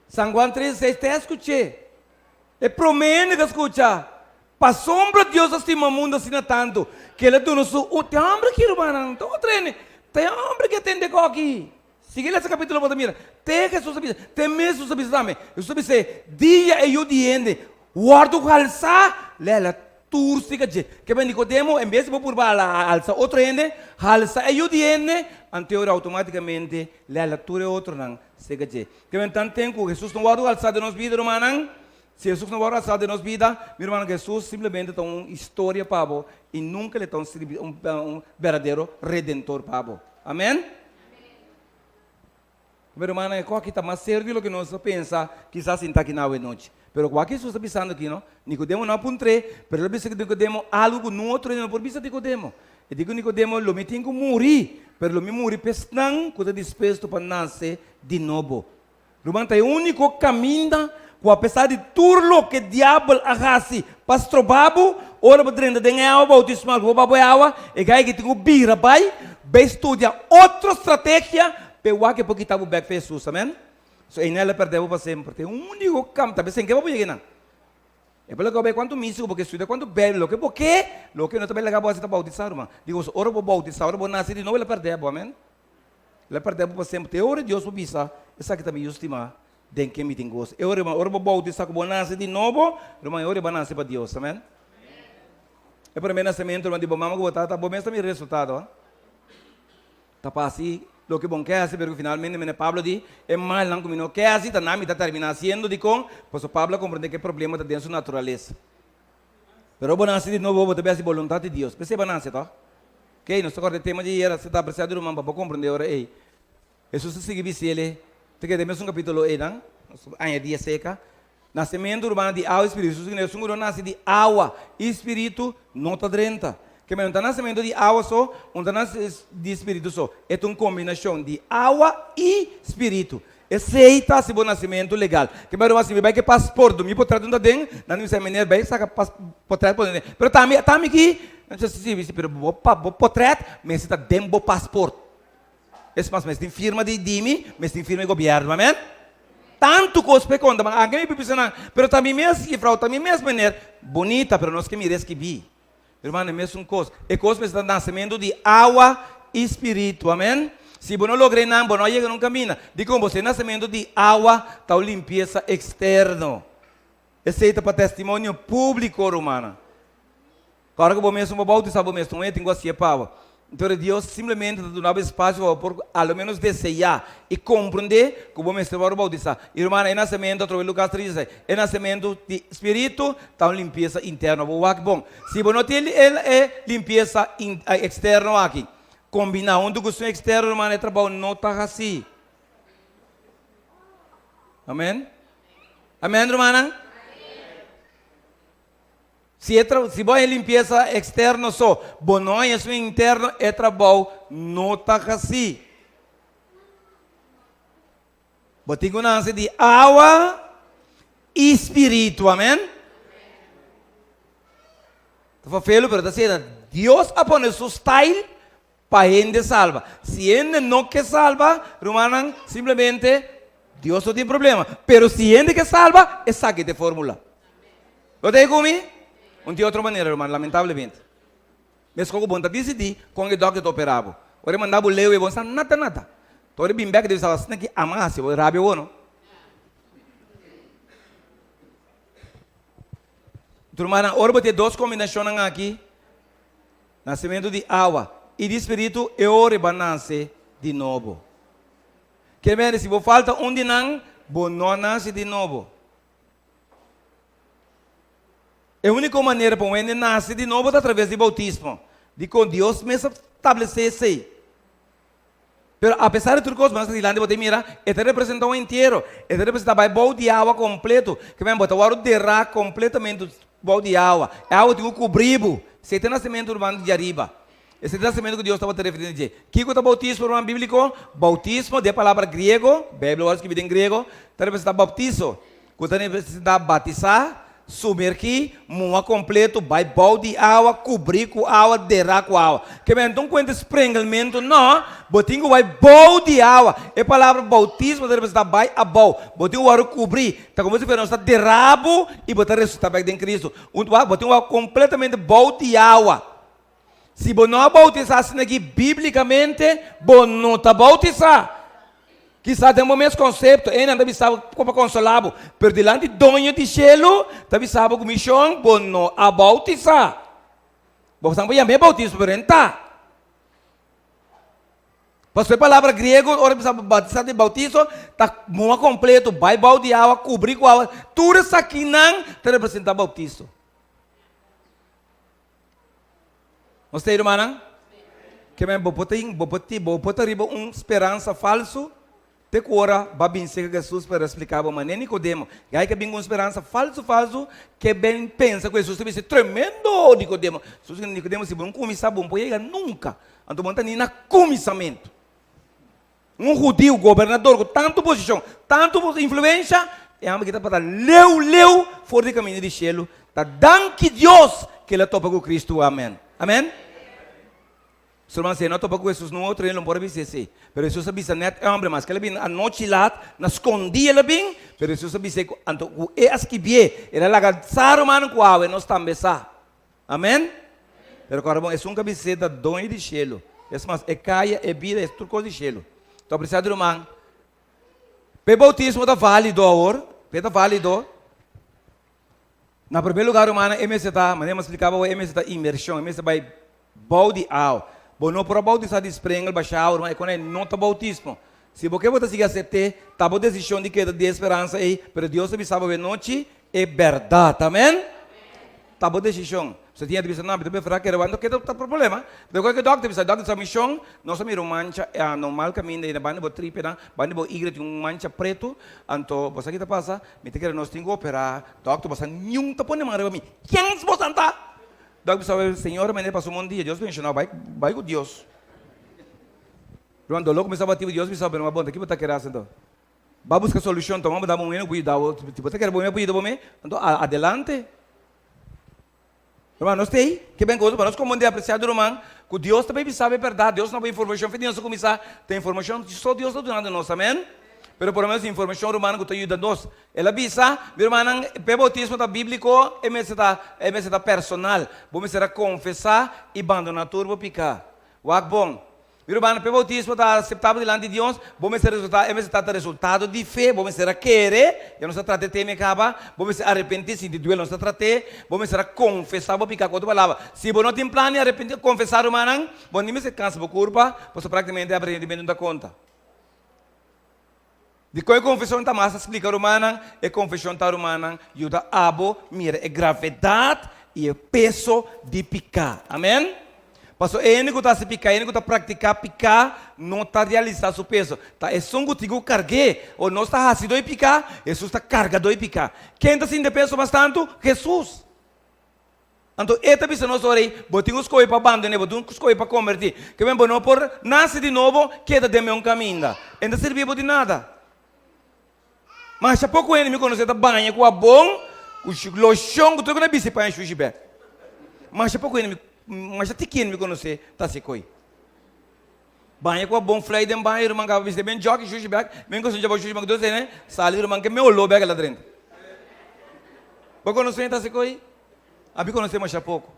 [SPEAKER 1] San Juan tres dieseis, ta e a skuch'é. E promé hende ku a skucha, Pasobra Dios a stima mundu asina tantu, ku el a duna su un. Ta e hòmber aki, rumannan, ta otro hende. Ta e hòmber ki a tende kò aki. Sigui lesa kapítulo bo ta mira. Te Hesus a bisa, te mes Hesus a bisa tambe. Hesus a bisa, Dia e Yu di hende wòrdu halsá, lèla tur stika dje. Ke ben Nikodemo, en bes di bo purba halsa otro hende, halsa e Yu di hende, anto e ora outomátikamente lèla tur e otronan stika dje. Ke ben tanten ku Hesus no wòrdu halsá den nos bida, rumannan, si Hesus no wòrdu halsá den nos bida, mi rumannan, Hesus simplemente ta un historia pa bo i nunka el e ta un berdadero redentor pa bo. Amen? Mi rumannan, e kos aki ta mas serio di loke nos a pensa kisas sinta aki na awe nochi. Pero wak Hesus ta bisando aki, no? Nikodemo no a puntr'é, pero el a bisa ku Nikodemo algu ku nun otro hende no por bisa Nikodemo. E di ku Nikodemo, Lo mi tin ku muri, pero lo mi muri pa esnan ku ta dispuesto pa nase di nobo. Ruman, ta e úniko kaminda ku apesar di tur loke diabel a hasi pa stroba bo, ora bo drenta den e awa boutismal ku bo babo e awa, e gai ki tin ku bira bai, bai studia otro strategia pa e wak e por kita bo bek pa Hesus. Amen. So einan el a pèrdè bo pa semper. Ta e úniko kam, ta bes en ke bo por yega einan. E por laga bo bai kuantu misa ku bo ke studia, kuantu Beibel loke bo ke, loke no ta bai laga bo hasi ta boutisá, ruman. Di goso, ora bo boutisá, ora bo nase di nobo, el a pèrdè bo, amèn. El a pèrdè bo pa semper. Te ora Dios por bisa, Esaki ta mi Yu stimá, den ken mi tin goso. E ora, ruman, ora bo boutisá ku bo nase di nobo, ruman, e ora bo a nase pa Dios, amèn. E promé nasementu, ruman, di bo mama ku bo tata, bo mes ta mira e resultado, a. Ta pa hasi loke bon ke hasi, pero ku finalmente mene Pablo di, E malnan ku mi no ke hasi, ta nan mi ta terminá hasiendo. Dikon? Pasobra Pablo a komprendé ku e problema ta den su naturalesa. Pero bo nase di nobo, bo ta bai hasi boluntat di Dios. P'esei bo a nase, tòg? Oke, nos ta kòrda e tema di ayera, si ta apresiá di ruman pa bo komprendé ora ei. Hesus a sigui bis'é, Ta keda e mesun kapítulo einan, nos ta añadí aserka Nasementu urbano di awa i spiritu. Hesus a esun ku no nase di awa i spiritu no ta drenta. Ke men no ta nasementu di awa so, un ta nase di spiritu so. E ta un kombinashon di awa i spiritu. Esei ta hasi bo nasementu legal. Ke men ruman si mi bai ke pasport mi potret no ta den, nan ta bisa meneer bai saka potret pone den. Pero tambe ta mi ki, nan bisa si si pero bo bo potret mester ta den bo pasport. Es mas, mes tin firma di di mi, mes tin firma di gobièrnu. Amèn? Tantu kos p'e konta, ma anke mi por bisa nan, pero ta mi mes jefrou, ta mi mes meneer. Bunita, pero nos ke mira eskibí. Hermano, e mesun kos. E kos mester ta nasementu di awa i spiritu. Amèn? Si bo no logra einan, bo no a yega nun kaminda. Dikon? Bo si e nasementu di awa ta un limpiesa eksterno. Esei ta pa testimonio públiko, rumannan. Ora ku bo mes no por boutisá bo mes, no e tin ku hasié pa bo. Entonces Dios simplemente ta duna bo espasio pa bo por a lo menos deseá i komprendé ku bo mester wòrdu boutisá. I rumannan, e nasementu, atrobe Lukas 3 diesiseis, e nasementu di spiritu ta un limpiesa interno. Bo wak bon. Si bo no tin e limpiesa eksterno aki kombiná huntu ku esun eksterno, rumannan, e trabou no ta hasí. Amen? Amen, rumannan? Si e tra si bo haña limpiesa eksterno so, bo no haña esun interno, e trabou no ta hasí. Bo tin ku nase di awa i spiritu, amen. Ta fafelu, pero ta asina. Dios a pone su style pa hende salba. Si hende no ke salba, rumannan, simplemente Dios no tin problema. Pero si hende ke salba, esaki ta e formula. Bo ta ku mi? Un tin otro manera, ruman, lamentablemente. Meskos ku bo no ta disidí kon e dòkter ta operá bo. Ora e manda bo leu e bo no sa nada nada. Ta ora e bin bèk debe sa asina ki ama hasi bo, rabia bo no. Rumannan, ora bo tin e dos kombinashonnan aki, Nasementu di awa i di spiritu e ora bo a nase di nobo. Ke mende si bo falta un di nan, bo no a nase di nobo. E úniko manera pa un hende nase di nobo ta atraves di boutismo. Dikon Dios mes a stablesé esei? Pero apesar di tur kos, mas dilanti bo ta mira, e ta representá un entiero. E ta representá bai bou di awa kompleto. Ke men bo ta wòrdu derá kompletamente bou di awa. E awa tin ku kubrí bo. Esei ta e nasementu, ruman, di djariba. Esei ta e nasementu ku Dios tabata referí na dje. Kiko ta boutismo, ruman, bíbliko? Boutismo, di e palabra griego, Beibel a wòrdu skibí den griego, ta representá baptiso. Ku ta representá batisá, sumergí, muha kompleto, bai bou di awa, kubrí ku awa, derá ku awa. Ke men ta un kuenta sprengelmentu? No, bo tin ku bai bou di awa. E palabra boutismo ta representá bai abou. Bo tin ku wòrdu kubrí. Ta komo si fuera nos ta derá bo i bo ta resusitá bèk den Kristu. Un bo tin ku bai kompletamente bou di awa. Si bo no a boutisá asina aki bíblikamente, bo no ta boutisá. Kisas den bo mes konsepto, einan ta bisa bo pa konsolá bo, pero dilanti Doño di shelu ta bisa bo ku mishon, bo no a boutisá. Bo sa bo yam'é boutismo, pero e ta. Pasobra e palabra griego ora bisa batisá di bautiso ta moa kompleto, bai bou di awa, kubrí ku awa, tur esakinan ta representá bautiso. Nos ta hermannan? Ke men bo por tin, bo por tin, bo por ta riba un speransa falsu te ku ora ba bin serka Jesus pa resplika bo manera Nikodemo. Gai ke bin ku un speransa falsu falsu ke ben pensa ku Jesus ta bisa tremendo Nikodemo. Jesus di Nikodemo si bo no kuminsá bo no por yega nunka. Anto bo no ta ni na kuminsamentu. Un hudiu gobernador ku tantu posishon, tantu influensha, e hòmber ki ta pasa leu leu for di kaminda di shelu, ta danki Dios ku el a topa ku Kristu. Amen. Amen. Su ruman si e no topa ku Hesus nun otro hende lo por a bisa esei. Pero Hesus a bisa nèt e hòmber, maske el a bin anochi lat, na skondí el a bin, pero Hesus a bis'é ku anto ku e a skibié, el a laga sa rumannan ku awe nos tambe sa. Amèn? Pero kòrda bon, esun ku a bis'é ta doño di shelu. Es mas, e kaya, e bida, e tur kos di shelu. Ta apresiá di ruman, p'e boutismo ta válido awor, p'e ta válido. Na primer lugar rumannan e mester ta, manera mi a splica bo, e mester ta inmersion, e mester bay bou di awa. Bo no por a bautisa di sprengel basha awa ruman, e con ey no ta bautismo. Si bo ke bo ta sigui acepte, ta bo decision di keda di e speransa ey, pero Dios ta bisa bo e nochi e berdad. Amen? Ta bo decision. So tin hende ta bisa, no, mi ta prefera kere wak, no keda ta problema. Pero cualkier dokter bisa, dokter bisa mision, nos a mira un mancha anormal caminda ey na banda di bo tripenan, banda di bo igra tin un mancha preto, anto bo sa ki ta pasa? Mi ta kere nos tin ku operá. Dòkter, boso niun ta pone man riba mi. Ken boso ta? Dòkter bisa, Señor, mende pasó un dia. Dios benshoná bo. Bai, bai ku Dios. Ruman, doló kuminsá bati bo, Dios bisa bo, pero bon, ta ki bo ta kere hasi anto? Bai buska solushon, tuma bo da bo un hende ku por yuda bo. Si bo ta kere bo hende por yuda bo me, anto adelante. Ruman, nos ta ei, ke ben goso pa nos komo hende apresiado, ruman, ku Dios ta bai bisa bo e bèrdat. Dios no bo informashon, fe di nos a kuminsá ta informashon so Dios ta dunando nos, amen. Pero por lo menos informashon, rumannan, ku ta yuda nos. El a bisa, Mi rumannan, p'e boutismo ta bíbliko, e mester ta, e mester ta personal. Bo mester a konfesá i bandoná tur bo piká. Wak bon. Mi rumannan, p'e boutismo ta aseptabel dilanti di Dios, bo mester resultá, e mester ta ta resultado di fe, bo mester a kere, ya nos a trata e tema e kaba, bo mester arepentí, sinti duel, nos a trat'é, bo mester a konfesá bo piká. Ku otro palabra, si bo no tin plan di arepentí, konfesá, rumannan, bo ni mester kansa bo kurpa, pasobra práktikamente arepentimentu no ta konta. Dikon e konfeshon ta mas? A splika rumannan, e konfeshon ta rumannan yuda abo mira e gravedat i e peso di piká. Amen? Pasobra e hende ku ta hasi piká, e hende ku ta praktiká piká no ta realisá su peso. Ta esun ku tin ku karg'é. Ora nos ta hasi dor e piká, Hesus ta karga dor e piká. Ken ta sinti e peso mas tantu? Hesus. Anto e ta bisa nos ora ei, Bo tin ku skohe pa bandoné, bo tin ku skohe pa kombertí. Ke men bo no por nase di nobo, keda den meun kaminda. E no ta sirbi bo di nada. Masha poko hende mi konosé ta baña ku habon, ku loshon, ku tur ku na bisti paña shushi bek. Masha poko hende mi, masha tiki hende mi konosé ta hasi koi. Baña ku habon flei den baño, ruman kaba bisti ben jòki shushi bek, men kosi djaba shushi bek, dos hende sali ruman ke men oló bek la drenta. Bo konosé hende ta hasi koi? Abi konosé masha poko.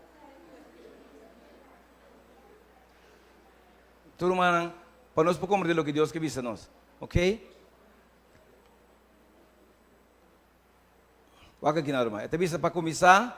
[SPEAKER 1] Tur rumannan, pa nos por komprendé loke Dios ke bisa nos. Ok? Wak aki nan ruman. E ta bisa pa kuminsá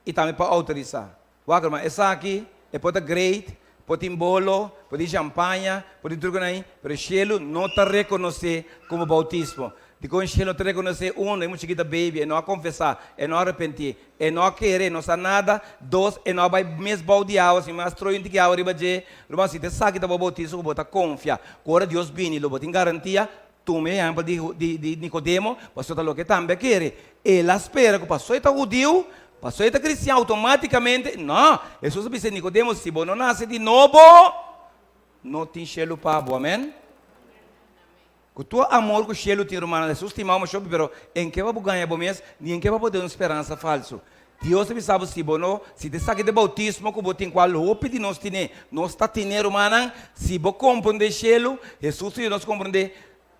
[SPEAKER 1] i tambe pa outorisá. Wak ruman, esaki e por ta great, por tin bolo, por tin shampaña, por tin tur kos pero shelu no ta rekonosé komo boutismo. Dikon shelu no ta rekonosé? Uno, e mucha ki ta baby, e no a konfesá, e no a arepentí, e no a kere, e no sa nada. Dos, e no a bai mes bou di awa, sino a stroi un tiki awa riba dje. Ruman, si ta esaki ta bo boutismo ku bo ta konfia ku ora Dios bini lo bo tin garantia, tuma e ehèmpel di di Nikodemo, pasobra ta loke e tambe a kere. El a spera ku pasobra e ta hudiu, pasobra e ta kristian, outomátikamente, no! Hesus a bisa Nikodemo, si bo no nase di nobo, no tin shelu pa bo. Amèn? Ku tur amor ku shelu tin rumannan, Hesus stima bo mashopi, pero en ke pa bo gaña bo mes, ni en ke pa bo den un speransa falsu. Dios ta bisa bo, si bo no, si ta esaki ta e boutismo ku bo tin, kual hopi di nos tine, nos ta tine rumannan, si bo komprondé shelu, Hesus ta yuda nos komprondé,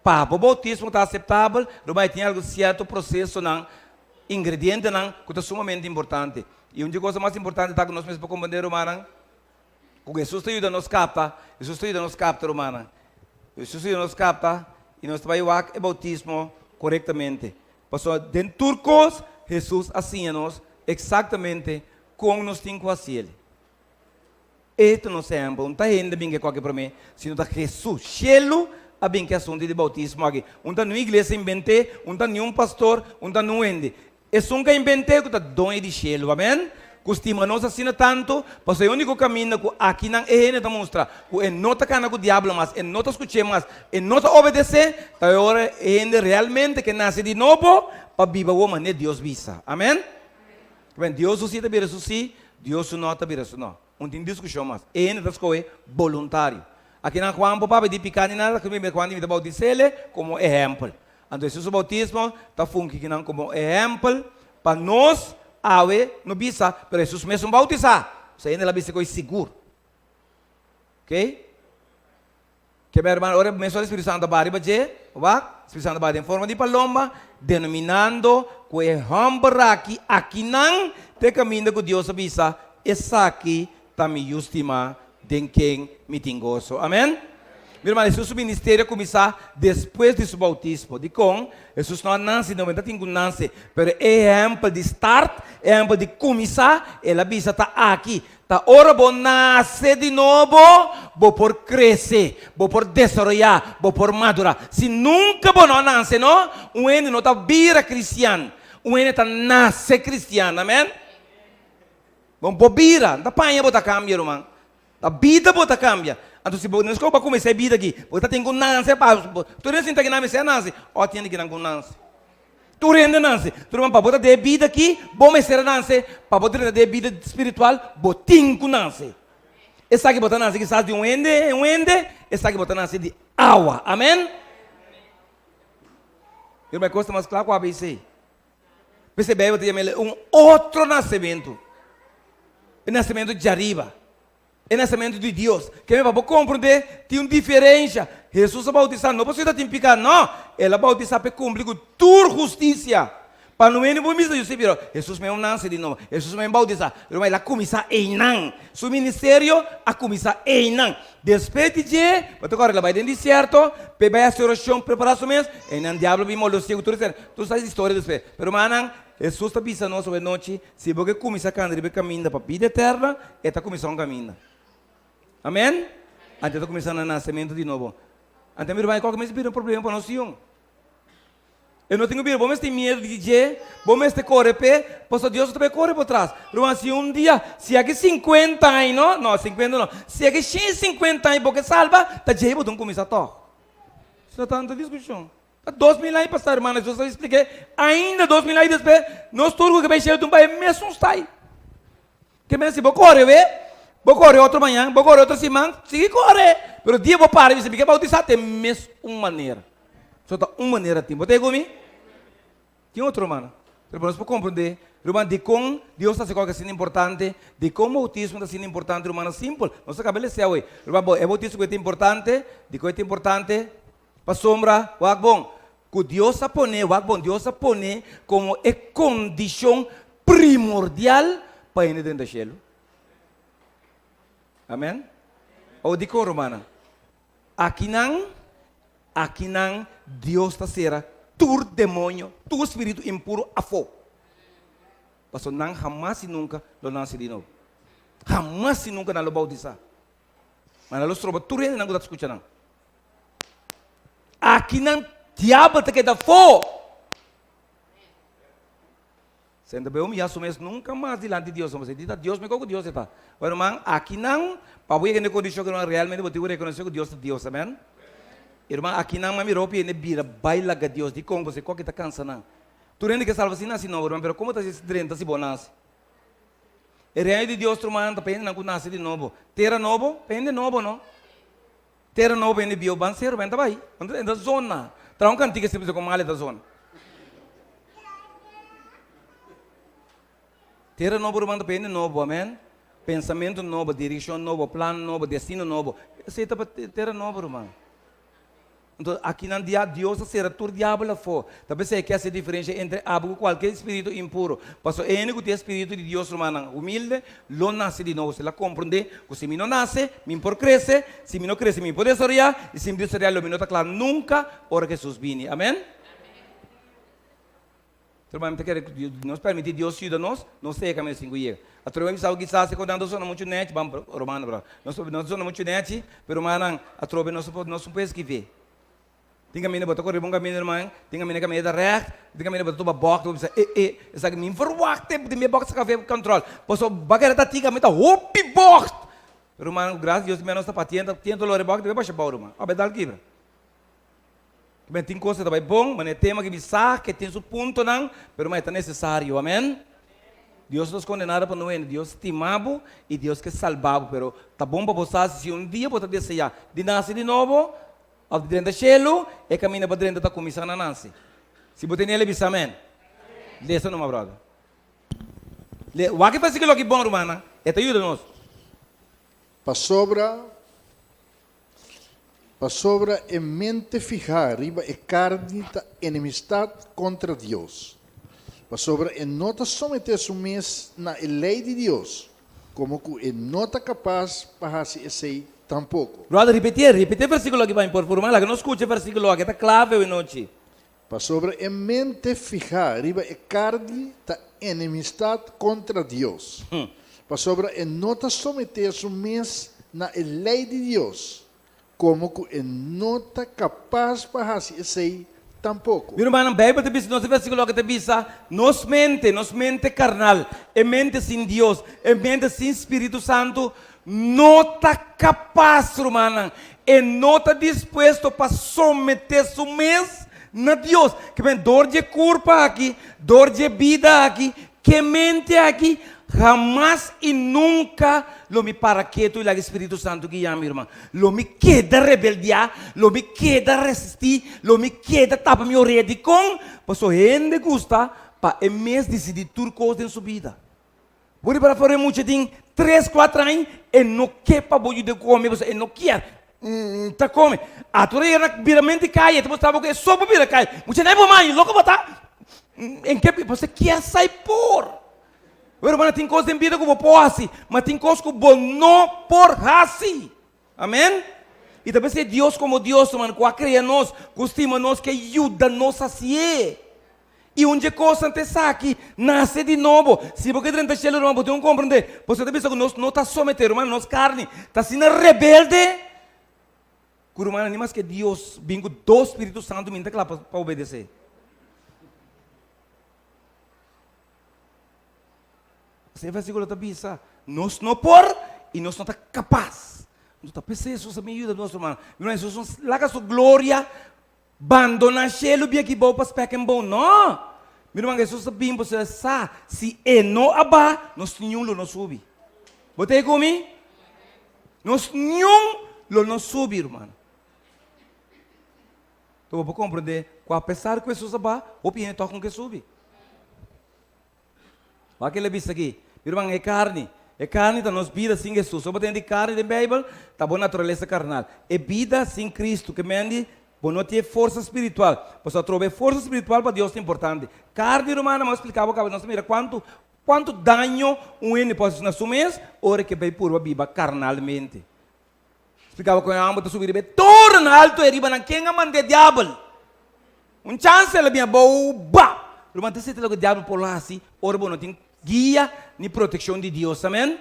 [SPEAKER 1] pa bo boutismo ta aseptabel, ruman e tin algun sierto prosesonan, ingredientenan ku ta sumamente importante. I un di e kosnan mas importante ta ku nos mester por komprondé rumannan, Ku Hesus ta yuda nos kapta, Hesus ta yuda nos kapta rumannan. Hesus ta yuda nos kapta i nos ta bai wak e boutismo korektamente. Pasobra den tur kos Hesus a siña nos eksaktamente kon nos tin ku hasi el. E ta nos ehèmpel. Un ta hende bin ke kualke promé, sino ta Hesus. Shelu a bin ke asuntu di boutismo aki. Un ta niun iglesia invent'é, un ta niun pastor, un ta niun hende. Esun ka invent'é ku ta doño di shelu, amen, ku stima nos asina tantu, pasobra e úniko kaminda ku akinan e hende ta mustra ku e no ta kana ku diablo mas, e no ta skuch'é mas, e no ta obedesé, ta e ora e hende realmente ke nase di nobo pa biba wou manera Dios bisa. Amen. Amen. Dios su sí ta bira su sí, Dios su no ta bira su no. Un tin diskushon mas. E hende ta skohe boluntario. Akinan Juan por papia di piká ni nada, Juan di mi ta bautis'é komo ehèmpel. Anto Hesus su boutismo ta fungi kinan komo ehèmpel pa nos awe no bisa, pero Hesus mes un boutisá. Osea hende la bisa ku e sigur. Ok? Ke mi hermano, ora mes ora Spiritu Santo a baha riba dje, wak, Spiritu Santo a baha den forma di palomba, denominando ku e hòmber aki akinan ta e kaminda ku Dios a bisa, Esaki ta mi Yu stimá, den ken mi tin goso. Amèn? Mi hermano, Hesus su ministerio a kuminsá despues di su boutismo. Dikon? Hesus no a nase, no ta tin ku nase, pero e ehèmpel di start, e ehèmpel di kuminsá, el a bisa ta aki. Ta ora bo nase di nobo, bo por krese, bo por desaroyá, bo por madurá. Si nunka bo no a nase no, un hende no ta bira kristian, un hende ta nase kristian. Amèn? Bo por bira, no ta paña bo ta kambia ruman, ta bida bo ta kambia. Anto si bo no escoge pa kuminsá e bida aki, bo ta tin ku nase pa, tur hende sinta aki nan mester a nase, ò tin hende ki nan ku nase. Tur hende nase. Tur ruman, pa bo ta den e bida aki, bo mester a nase. Pa bo drenta den e bida spiritual, bo tin ku nase. Esaki bo ta nase kisas di un hende, un hende, esaki bo ta nase di awa. Amen? Ruman, e kos ta mas kla ku ABC. P'esei Beibel ta yama el un otro nasementu. E nasementu djariba. E nasementu di Dios. Keme pa bo komprendé tin un diferensha. Hesus a boutisá no pasobra e ta tin piká, no! El a boutisá pa e kumpli ku tur hustisia. Pa no hende por bisa Yosef pero Hesus mes un nase di nobo, Hesus mes boutisá. Ruman, el a kuminsá einan. Su ministerio a kuminsá einan. Despues di dje, bo ta kòrda el a bai den desierto pa e bai hasi orashon, prepará su mes. Einan diablo bin molesti'é ku tur esei. Tur sa e historia despues. Pero rumannan, Hesus ta bisa nos awe nochi, Si bo ke kuminsá kanda riba e kaminda pa bida eterna, e ta kuminsá un kaminda. Amen? Anto e ta kuminsá na nasementu di nobo. Anto mi ruman, e kòke mester bira un problema pa nos sion. E no tin ku bira, bo mester tin miedu di dje, bo mester kore p'e, pasobra Dios no ta bai kore bo tras. Ruman, si un dia, si aki sinkuenta aña, no, no, sinkuenta no, si aki shen sinkuenta aña bo ke salba, ta djei bo tin kuminsá tòg. Esei no ta tantu diskushon. Ta 2000 aña pasá, hermano, Jesús a expliqué, ainda 2000 aña después, nos tur ku ke bai shelu tin bai e mesun style. Ke men si bo kore we, bo kore otro mañan, bo kore otro siman, sigui kore, pero dia bo para i bisa mi ke bautisá, ta e mesun manera. So ta un manera tin. Bo ta e ku mi? Tin otro hermano. Pero pa nos por komprendé, ruman, dikon Dios ta hasi kòke asina importante, dikon boutismo ta asina importante, rumannan, simpel. Nos a kaba e lese awe. Ruman, bo, e boutismo ku e ta importante, dikon e ta importante? Pasobra, wak bon, ku Dios a pone, wak bon, Dios a pone komo e kondishon primordial pa hende drenta shelu. Amen? Awor dikon, rumannan? Akinan, akinan Dios ta sera tur demoño, tur spiritu impuru afó. Pasobra nan hamas i nunka lo nase di nobo. Hamas i nunka nan lo boutisá. Ma nan lo stroba tur hendenan ku ta skucha nan. Akinan diabel ta keda afó. Senta be humiyá su mes nunka mas dilanti Dios. Pasobra di ta Dios mihó ku Dios e ta. Bueno ruman, akinan pa bo yega na e kondishon ku realmente bo tin ku rekonosé ku Dios ta Dios. Amen. I ruman, akinan mami ropi hende bira bai laga Dios. Dikon? Pasobra e koki ta kansa nan. Tur hende ke salva si nasi nobo ruman, pero komo ta si drenta si bo nasi? E reino di Dios ruman ta pa hendenan ku nase di nobo. Tera nobo pa hende nobo no. Tera nobo hende bieu ban seru ban ta bai. Ban ta entra zona. Traha un kantika si bisa kon mal e ta zona. Tera nobo ruman ta pa hende nobo, amen. Pensamentu nobo, direkshon nobo, plan nobo, destino nobo. Esei ta pa tera nobo ruman. Entonces akinan dia Dios a sera tur diabel afó. Ta p'esei ke hasi diferensha entre abo ku kualke spiritu impuro. Pasobra e hende ku tin e spiritu di Dios, rumannan, humilde, lo nase di nobo. Si el a komprendé ku si mi no nase, mi por krese, si mi no krese, mi por desaroyá, i si mi desaroyá lo mi no ta kla nunka ora Hesus bini. Amen? Ruman, mi ta kere ku nos permití Dios yuda nos, nos ta yega kaminda sin ku yega. Atrobe mi sa ku kisas e konan ta sona muchu nèchi, ban romano bro, nos no ta sona muchu nèchi, pero rumannan, atrobe nos por nos por eskiv'é. Tin kaminda bo ta kore bon kaminda ruman, tin kaminda kaminda ta règt, tin kaminda bo ta tuba bòk, bo bisa e e, esaki mi verwagt e mi bòk ta saka fe kòntròl, pasobra bakera ta tika mi ta hopi bòk. Ruman, ku grasia di Dios mi a nos ta patiente, tiento lora e bòk, ta bai basha bou ruman, ò bai dal kibra. Men tin kos ku ta bai bon, ma na e tema ki mi sa ke tin su puntonan, pero ma e ta nesesario. Amen? Dios no ta skonde nada pa no hende. Dios stima bo i Dios ke salba bo, pero ta bon pa bo sa si un dia bo ta deseá di nase di nobo òf di drenta shelu, e kaminda pa drenta ta kuminsá na nase. Si bo tene el, bisa amen. Lesa numa, bròder. Wak e versíkulo aki bon, rumannan. E ta yuda nos.
[SPEAKER 2] Pasobra. Pasobra e mente fihá riba e karni ta enemistat kontra Dios, pasobra e no ta someté su mes na e lei di Dios, komo ku e no ta kapas pa hasi esei tampoko.
[SPEAKER 1] Brother, ripitié, ripitié e versíkulo aki pa mi, por favor. Laga nos skucha e versíkulo aki, e ta klave awe nochi.
[SPEAKER 2] Pasobra e mente fihá riba e karni ta enemistat kontra Dios, pasobra e no ta someté su mes na e lei di Dios, komo ku e no ta kapas pa hasi esei tampoko.
[SPEAKER 1] Mi rumannan, Beibel ta bisa nos e versíkulo aki ta bisa, Nos mente, nos mente karnal, e mente sin Dios, e mente sin Spiritu Santu, no ta kapas, rumannan, e no ta dispuesto pa someté su mes na Dios. Ke men, dor dje kurpa aki, dor dje bida aki, ke mente aki, hamas i nunka lo mi para ketu i laga e Spiritu Santu guia mi, ruman. Lo mi keda rebeldiá, lo mi keda resistí, lo mi keda tapa mi orea. Dikon? Pasobra hende gusta pa e mes disidí tur kos den su bida. Bo riba for e mucha tin tres kuater aña e no ke pa bo yuda kome pasobra e no kier ta kome. Ato e na bira mente kaya e ta mustra bo ku e so por bira kaya. Mucha na e bo mami loko bo ta en ke pasobra e kier sai por. Pero hermano tin kos den bida ku bo por hasi ma tin kos ku bo no por hasi. Amen. I ta p'esei Dios komo Dios hermano ku a krea nos ku stima nos ke yuda nos hasié. I un dje kosnan ta esaki, nase di nobo. Si bo ke drenta shelu, ruman, bo tin ku komprendé. Pasobra ta bisa ku nos no ta someté, ruman, nos karni ta asina rebelde ku, rumannan, ni maske Dios bin ku dos Spiritu Santu mi no ta kla pa obedesé. Asina e versíkulo ta bisa, nos no por i nos no ta kapas. Nos ta p'esei Hesus a bin yuda nos, ruman. Ruman, Hesus no laga su gloria Bandoná shelu bia ki bou pa spek en bou? No! Mi ruman, Hesus a bin pasobra e sa si e no a ba, nos niun lo no subi. Bo ta ei ku mi? Nos niun lo no subi, ruman. Enton bo por komprendé ku apesar ku Hesus a ba, hopi hende tòg no ke subi. Wak el a bisa aki, Mi ruman, e karni, e karni ta nos bida sin Hesus. Ora bo tende di karni den Beibel, ta bo naturalesa karnal. E bida sin Kristu, ke men di bo no tin e forsa spiritual. Pasobra atrobe e forsa spiritual pa Dios ta importante. Karni, rumannan, mi a splika bo kaba, nos ta mira kuantu kuantu daño un hende por hasi na su mes ora ke bai purba biba karnalmente. Splika bo ku e hòmber ta subi riba e toren altu ei riba nan ken a manda e diabel? Un chance el a bin abou ba! Ruman ta seta loke diabel por hasi ora bo no tin guia ni protekshon di Dios amen.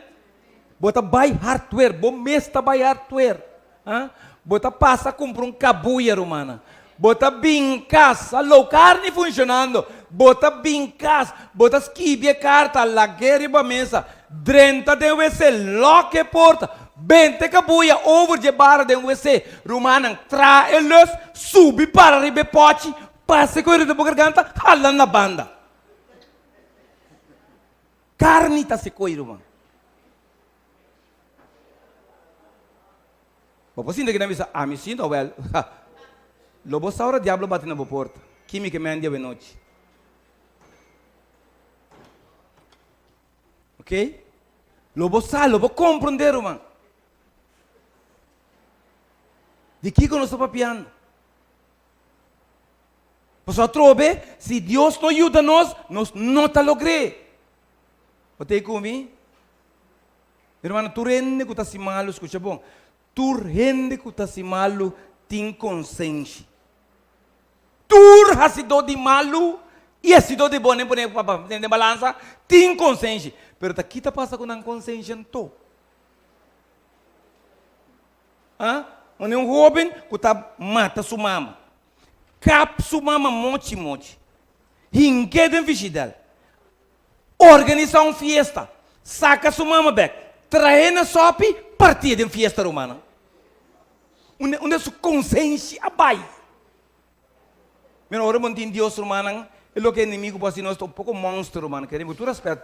[SPEAKER 1] Bo ta bai hardware bo mes ta bai hardware ha bo ta pasa kumpra un kabuya rumannan bo ta bin kas alou karni funshonando bo ta bin kas bo ta skibi e karta lag'é riba mesa Drenta den wc, lòk e porta, benta e kabuya over dje bara den wc. Rumannan, traha e lus, subi para riba e pòchi, pasa e koe riba bo garganta, hala na banda. Karni ta se koe, ruman. Bo por sinta ki nan bisa, Ami sinta, wèl, lo bo sa ora diablo bati na bo porta. Ki mi ke mèn di awenochi? Ok? Lo bo sa, lo bo komprondé, ruman. Di kiko nos ta papiando? Pasobra atrobe, si Dios no yuda nos, nos no ta logr'é. Bo ta ei ku mi? Mi rumannan, tur hende ku ta hasi malu, skucha bon, tur hende ku ta hasi malu tin konsenshi. Tur hasidó di malu i hasidó di bon, pone den balansa, tin konsenshi. Pero ta ki ta pasa ku nan konsenshi anto? Ha? Pone un hóben ku ta mata su mama, kap su mama mochi mochi, hink'é den fishidèl, organisá un fiesta, saka su mama bèk, traé na sòpi, partié den fiesta rumannan. Unda unda su konsenshi a bai? Mira, ora bo no tin Dios, rumannan, e loke e enemigu por hasi nos ta un poko monster, rumannan. Kere ku tur respet,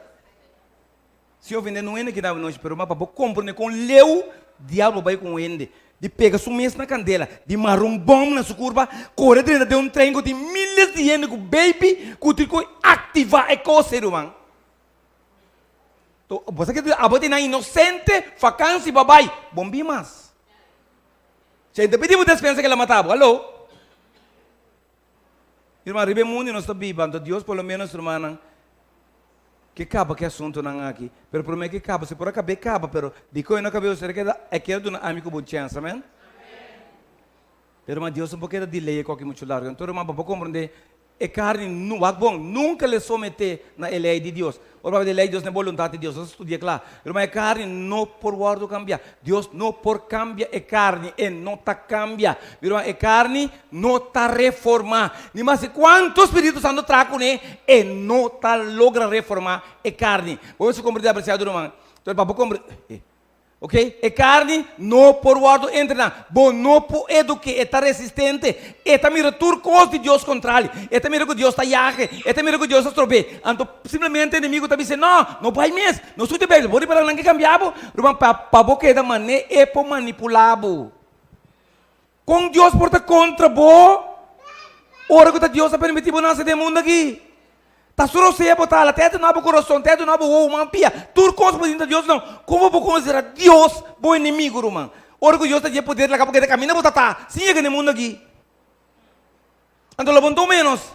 [SPEAKER 1] sin ofende nun hende aki anochi, pero ruman, pa bo komprende kon leu diablo bai ku un hende, di pega su mes na kandela, di mara un bòm na su kurpa, kore drenta den un tren ku tin miles di hende ku baby ku tin ku aktivá e kos ei, ruman. To, bo sa ke abo tin nan inosente, fakansi babai, bon bin mas. Che ta pidi bo despensa ke la mata bo. Hallo. Ruman, riba e mundu nos ta biba, anto Dios por lo menos, rumannan, ke kaba ku e asuntunan aki. Pero promé ke kaba, si por a kab'é kaba, pero dikon e no kab'é usted keda, e keda duna ami ku bo un chèns, amèn? Pero ruman, Dios no por keda delay e koki muchu largu. Anto ruman, bo por komprondé E karni nu, wak bon, nunka lo e someté na e lei di Dios. Ora papia di lei di Dios na e boluntat di Dios, nos a studia kla. Ruman, e karni no por wòrdu kambiá. Dios no por kambia e karni, e no ta kambia. Mi ruman, e karni no ta reformá. Ni maske kuantu Spiritu Santu traha kuné, e no ta logra reformá e karni. Bo mester komprendé, apresiado ruman. Entonces, pa bo komprendé. Ok, e karni no por wòrdu entrená. Bo no por eduk'é, e ta resistente. E ta mira tur kos di Dios kontrali. E ta mira ku Dios ta yag'é, e ta mira ku Dios ta strob'é. Anto simplemente enemigu ta bis'é, No, no bai mes, no studia Beibel, bo riba nan ke kambia bo. Ruman, pa pa bo keda man'é e por manipulá bo. Kon Dios por ta kontra bo ora ku ta Dios a permití bo nase den e mundu aki? Ta su rosea bo ta hala, te a duna bo kurason, te a duna bo wowo, man, pia, tur kos bo tin ta Dios nan. Komo bo konsiderá Dios bo enemigu, ruman? Ora ku Dios ta dje poder laga bo keda kaminda bo ta ta sin yega na e mundu aki. Anto lo bo no ménos.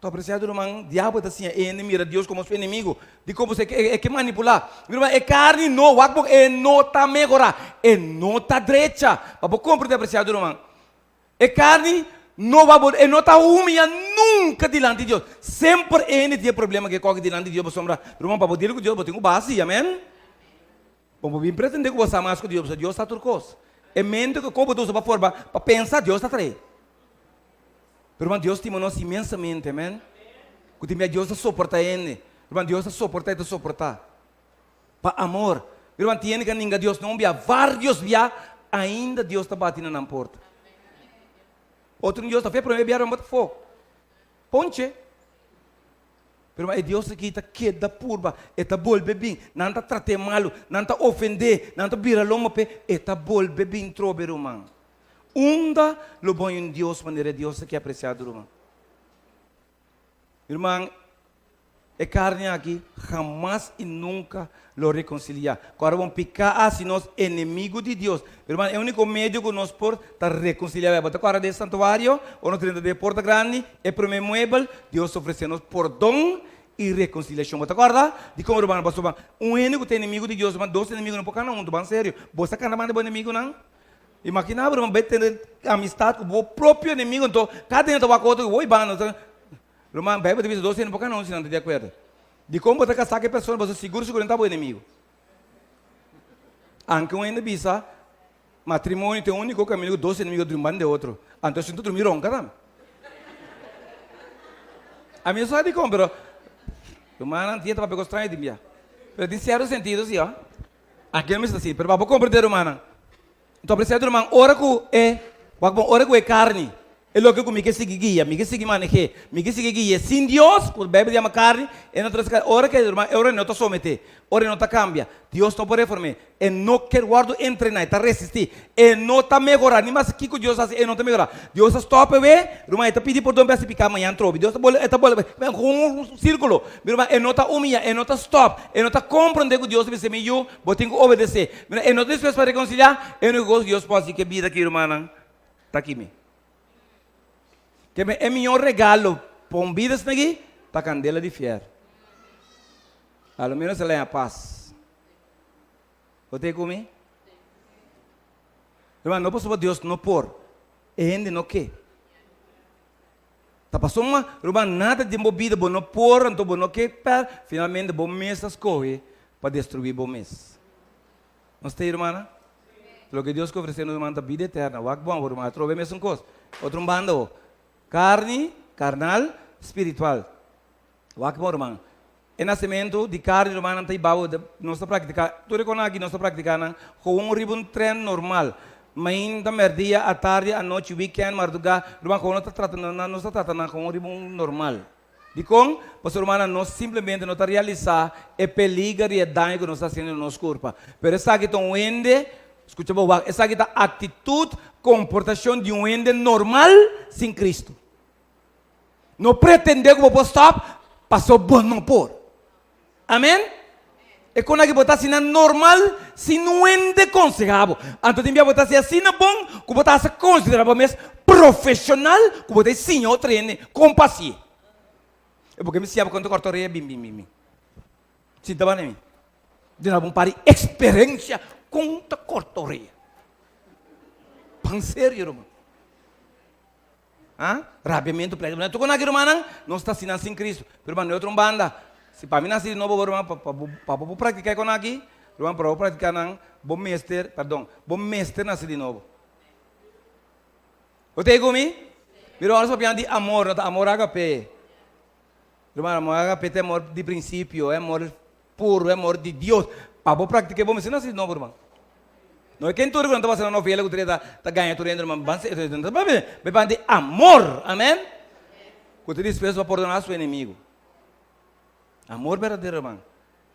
[SPEAKER 1] Ta apresiado ruman, diabel ta siña hende mira Dios komo su enemigo. Dikon? Pasobra e e ke manipulá. Mi ruman, e karni no, wak bo, e no ta mehorá, e no ta drecha. Pa bo komprendé, apresiado ruman, e karni no wak bo, e no ta humia nunka dilanti di Dios. Semper e hende tin e problema ku e koki dilanti di Dios pasobra, ruman, pa bo dil ku Dios bo tin ku basi, amen. Bo por bin pretendé ku bo sa mas ku Dios, pasobra Dios sa tur kos. E mente ku bo ta usa pa forma pa pensa, Dios ta trae. Pero ruman, Dios stima nos inmensamente, amen. Ku tin bia Dios ta soporta hende. Ruman, Dios ta soporta i ta soporta. Pa amor. Ruman, tin hende ku a ninga Dios no un bia, varios bia, ainda Dios ta bati na nan porta. Otro Dios ta fe promé bia, ruman, bo ta fo. Ponche. Pero e Dios aki ta keda purba, e ta bolbe bin. Nan ta trat'é malu, nan ta ofend'é, nan ta bira lomba p'e, e ta bolbe bin trobe, ruman. Unda lo bo haña un Dios manera e Dios aki apresiado, ruman? Mi ruman, e karni aki hamas i nunka lo rekonsiliá. Ku ora bo piká hasi nos enemigu di Dios. Mi ruman, e úniko medio ku nos por ta rekonsiliá. Bo ta kòrda den e santuario, ora nos drenta den e porta grandi, e promé muebel, Dios ta ofresé nos pordon i rekonsiliashon. Bo ta kòrda? Dikon, ruman? Pasobra un hende ku ta enemigu di Dios, ruman, dos enemigu no por kana huntu. Ban serio. Bo sa kana banda di bo enemigunan? Imaginá bo, ruman, bai tene amistat ku bo propio enemigu, anto kada hende ta wak otro, woi banda. Ruman, Beibel ta bisa dos hende no por kana huntu si nan ta di akuerdo. Dikon bo ta kasá ku e persona pasobra sigur sigur nan ta bo enemigu? Anke un hende bisa matrimonio ta e úniko kaminda ku dos enemigu a drumi banda di otro. Anto esun ta drumi ronka tambe. Ami no sa dikon pero rumannan tin e ta papia kos straño tin bia. Pero tin sierto sentido si oh. Aki no mester ta asina pero pa bo komprende rumannan. Nto apresiado ruman, ora ku e, wak bon, ora ku e karni, e loke ku mi ke sigui guia, mi ke sigui maneh'é, mi ke sigui gui'é sin Dios, ku Beibel yama karni, e no ta resa karni. Ora ke, ruman, e ora e no ta someté, ora e no ta kambia, Dios no por reform'é. E no ker wòrdu entrená, e ta resistí, e no ta mehorá, ni mas kiko Dios hasi, e no ta mehorá. Dios ta stòp e wei, ruman, e ta pidi pordon pa e hasi piká mañan trobe. Dios ta bolbe, e ta bolbe, un sírkulo. Mi ruman, e no ta humiyá, e no ta stòp, e no ta komprondé ku Dios ta bisa, mi yu, Bo tin ku obedesé. Mira, e no ta dispuesto pa rekonsiliá, e úniko kos ku Dios por hasi ku e bida aki, rumannan, ta kimi. Ke men e mihó regalo pa un bida asina aki ta kandela di fièrnu. A lo ménos el a haña pas. Bo ta ei ku mi? Ruman, no pasobra Dios no por, e hende no ke. Ta pasobra, ruman, nada den bo bida bo no por, anto bo no ke per, finalmente bo mes ta skohe pa destruí bo mes. Nos ta ei, rumannan? Loke Dios ke ofresé nos, ruman, ta bida eterna. Wak bon awor, ruman. Atrobe mesun kos. Otro un banda awor. Karni, karnal, spiritual. Wak bon, ruman. E nasementu di karni, rumannan, ta hiba bo, nos ta praktiká, tur e konan aki nos ta praktiká nan gewoon riba un tren normal. Mainta, mèrdia, atardi, anochi, wikènt, mardugá, ruman, gewoon nos ta trata nan, nos ta trata nan gewoon riba un normal. Dikon? Pasobra rumannan, nos simplemente no ta realisá e peliger i e daño ku nos ta hasiendo na nos kurpa. Pero esaki ta un hende, skucha bo wak, esaki ta aktitut, komportashon di un hende normal sin Kristu. No pretendé ku bo por stòp, pasobra bo no por. Amen? E kon aki bo ta asina normal sin nuende konseha bo. Anto tin bia bo ta hasi asina bon ku bo ta hasta konsidera bo mes profeshonal ku bo ta e siña otro hende kon pa hasié. E bo ke mi siña bo kon ta kòrta orea bin bin bin bin. Sinta banda mi. Duna bo un par di eksperensia kon ta kòrta orea. Pan serio ruman. Ha? Rabiamentu, pleito. Tur kon aki rumannan, nos ta asina sin Cristo. Pero ruman, di otro un banda, si pa mi nasi di nobo, ruman, pa pa bo pa bo por practica e kon aki, ruman, pa bo practica nan, bo mester, perdon, bo mester nasi di nobo. Bo ta ei ku mi? Mira, ora nos papia di amor, no ta amor agape. Ruman, amor agape ta e amor di principio, e amor puro, e amor di Dios. Pa bo practica, bo mester nasi di nobo, ruman. No e ken tur ku nan ta wak na novela ku ta ta gaña tur hende ruman ban bai ban di amor amen ku ta dispuesto pa pordoná su enemigo amor berdadero ruman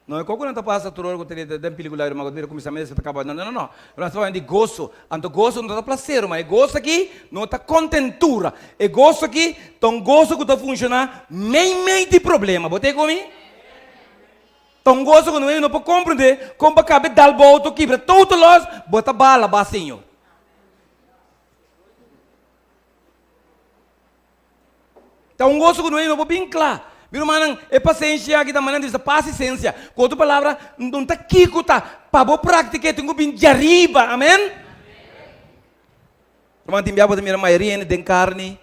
[SPEAKER 1] no e kos ku nan ta pasa tur ora ku ta den pelikula ruman ku ta mira kuminsamentu despues ta kaba no no no ruman ta papia di goso anto goso no ta plaser ruman e goso aki no ta kontentura e goso aki ta un goso ku ta funshoná mei mei di problema bo ta e ku mi? Ta un goso ku no por komprendé kon pa kabe dal bo outo kibra total los, bo ta ba alabá Señor. Ta un goso ku no por bin kla. Mi rumannan, e pasenshi aki ta manera di bisa pasisensia. Ku otro palabra, no ta kiko ta pa bo praktik'é tin ku bin djariba. Amen? Ruman, tin bia bo ta mira mayoria hende den karni.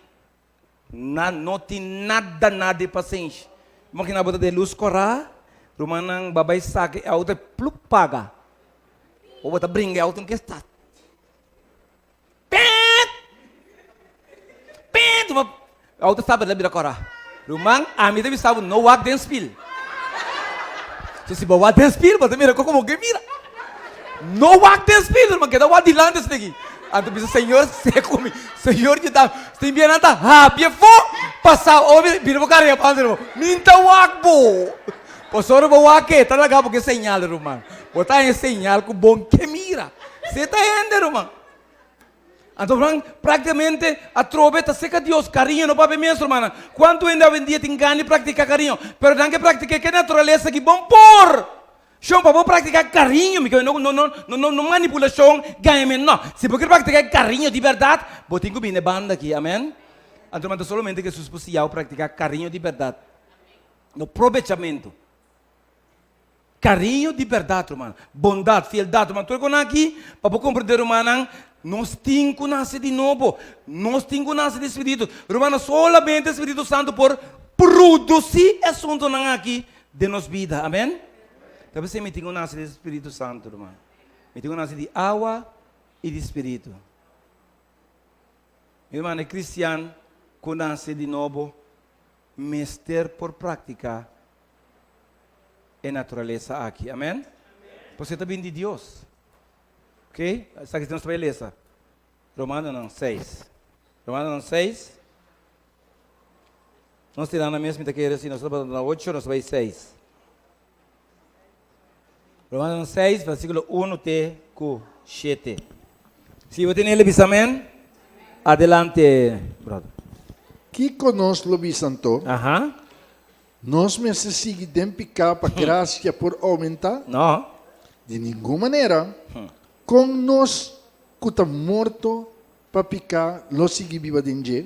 [SPEAKER 1] Nan no tin nada nada di pasenshi. Imagina bo ta den lus kòrá, rumannan ba bai saka e outo e plup paga. O bo ta bringa e outo ke sta pèt pèt e outo staba la bira kòrá. Ruman ami ta bisa bo no wak den spil. So si bo wak den spil bo ta mira komo ke mira. No wak den spil ruman keda wak dilanti esei aki. Anto bisa Señor sea ku mi Señor yuda mi. Tin bia nan ta hapia fo pasa ora mi bira bo kara yabando ruman mi ta wak bo. Pasobra bo wak ke ta laga bo ke señal ruman. Bo ta haña señal ku bon ke mira. Se ta hende ruman. Anto ruman praktikamente atrobe ta seka Dios kariño no papia mes rumannan. Kuantu hende awendia tin gana di praktika kariño pero nan ke praktika ke naturalesa ki bon por. Shon pa bo praktiká kariño, mi ke no no no no no manipulashon, gañamentu, no. Si bo ker praktiká kariño di bèrdat, bo tin ku bini e banda aki, amèn. Anto ta solamente Hesus por siña bo praktiká kariño di bèrdat, no probechamentu. Kariño di bèrdat, ruman, bondat, fieldat, ruman, tur e konan aki pa bo komprendé, rumannan, nos tin ku nase di nobo, nos tin ku nase di Spiritu. Rumannan, solamente Spiritu Santu por produsí e asuntunan aki den nos bida. Amen? Ta p'esei mi tin ku nase di Spiritu Santu, ruman. Mi tin ku nase di awa i di Spiritu. Mi ruman, e kristian ku nase di nobo mester por praktiká e naturalesa aki. Amen? Pasobra e ta bini di Dios. Ok? Esaki nos ta bai lesa. Romanonan seis. Romanonan seis. Nos tira na mes, mi ta kere si nos tabata na ocho, nos bai seis. Romanonan seis, versíkulo uno te ku shete. Si bo tene el bisa amen, adelante, brother.
[SPEAKER 2] Kiko nos lo bisa anto?
[SPEAKER 1] Aha.
[SPEAKER 2] Nos mester sigui den piká pa grasia por oumentá?
[SPEAKER 1] No.
[SPEAKER 2] Di ningun manera. Kon nos ku ta morto pa piká lo sigui biba den dje?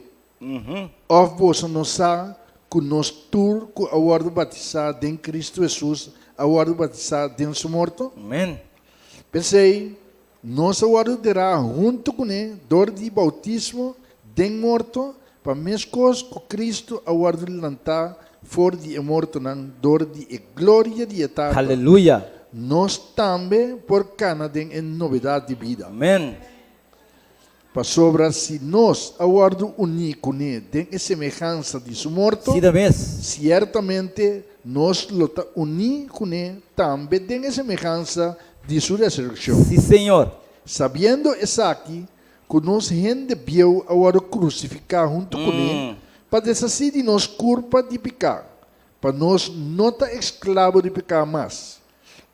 [SPEAKER 2] Òf boso no sa ku nos tur ku a wòrdu batisá den Kristu Hesus a wòrdu batisá den su morto?
[SPEAKER 1] Amen.
[SPEAKER 2] P'esei, nos a wòrdu derá huntu kuné dor di boutismo den morto, pa meskos ku Kristu a wòrdu lantá for di e mortonan dor di e gloria di e Tata,
[SPEAKER 1] Aleluya!
[SPEAKER 2] nos tambe por kana den e nobedat di bida.
[SPEAKER 1] Amen.
[SPEAKER 2] Pasobra si nos a wòrdu uní kuné den e semehansa di su morto,
[SPEAKER 1] Sí, ta mes.
[SPEAKER 2] siertamente nos lo ta uní kuné tambe den e semehansa di su resurekshon.
[SPEAKER 1] Sí, Señor.
[SPEAKER 2] Sabiendo esaki, ku nos hende bieu a wòrdu krusifiká huntu kuné, pa deshasí di nos kurpa di piká, pa nos no ta esklabo di piká mas.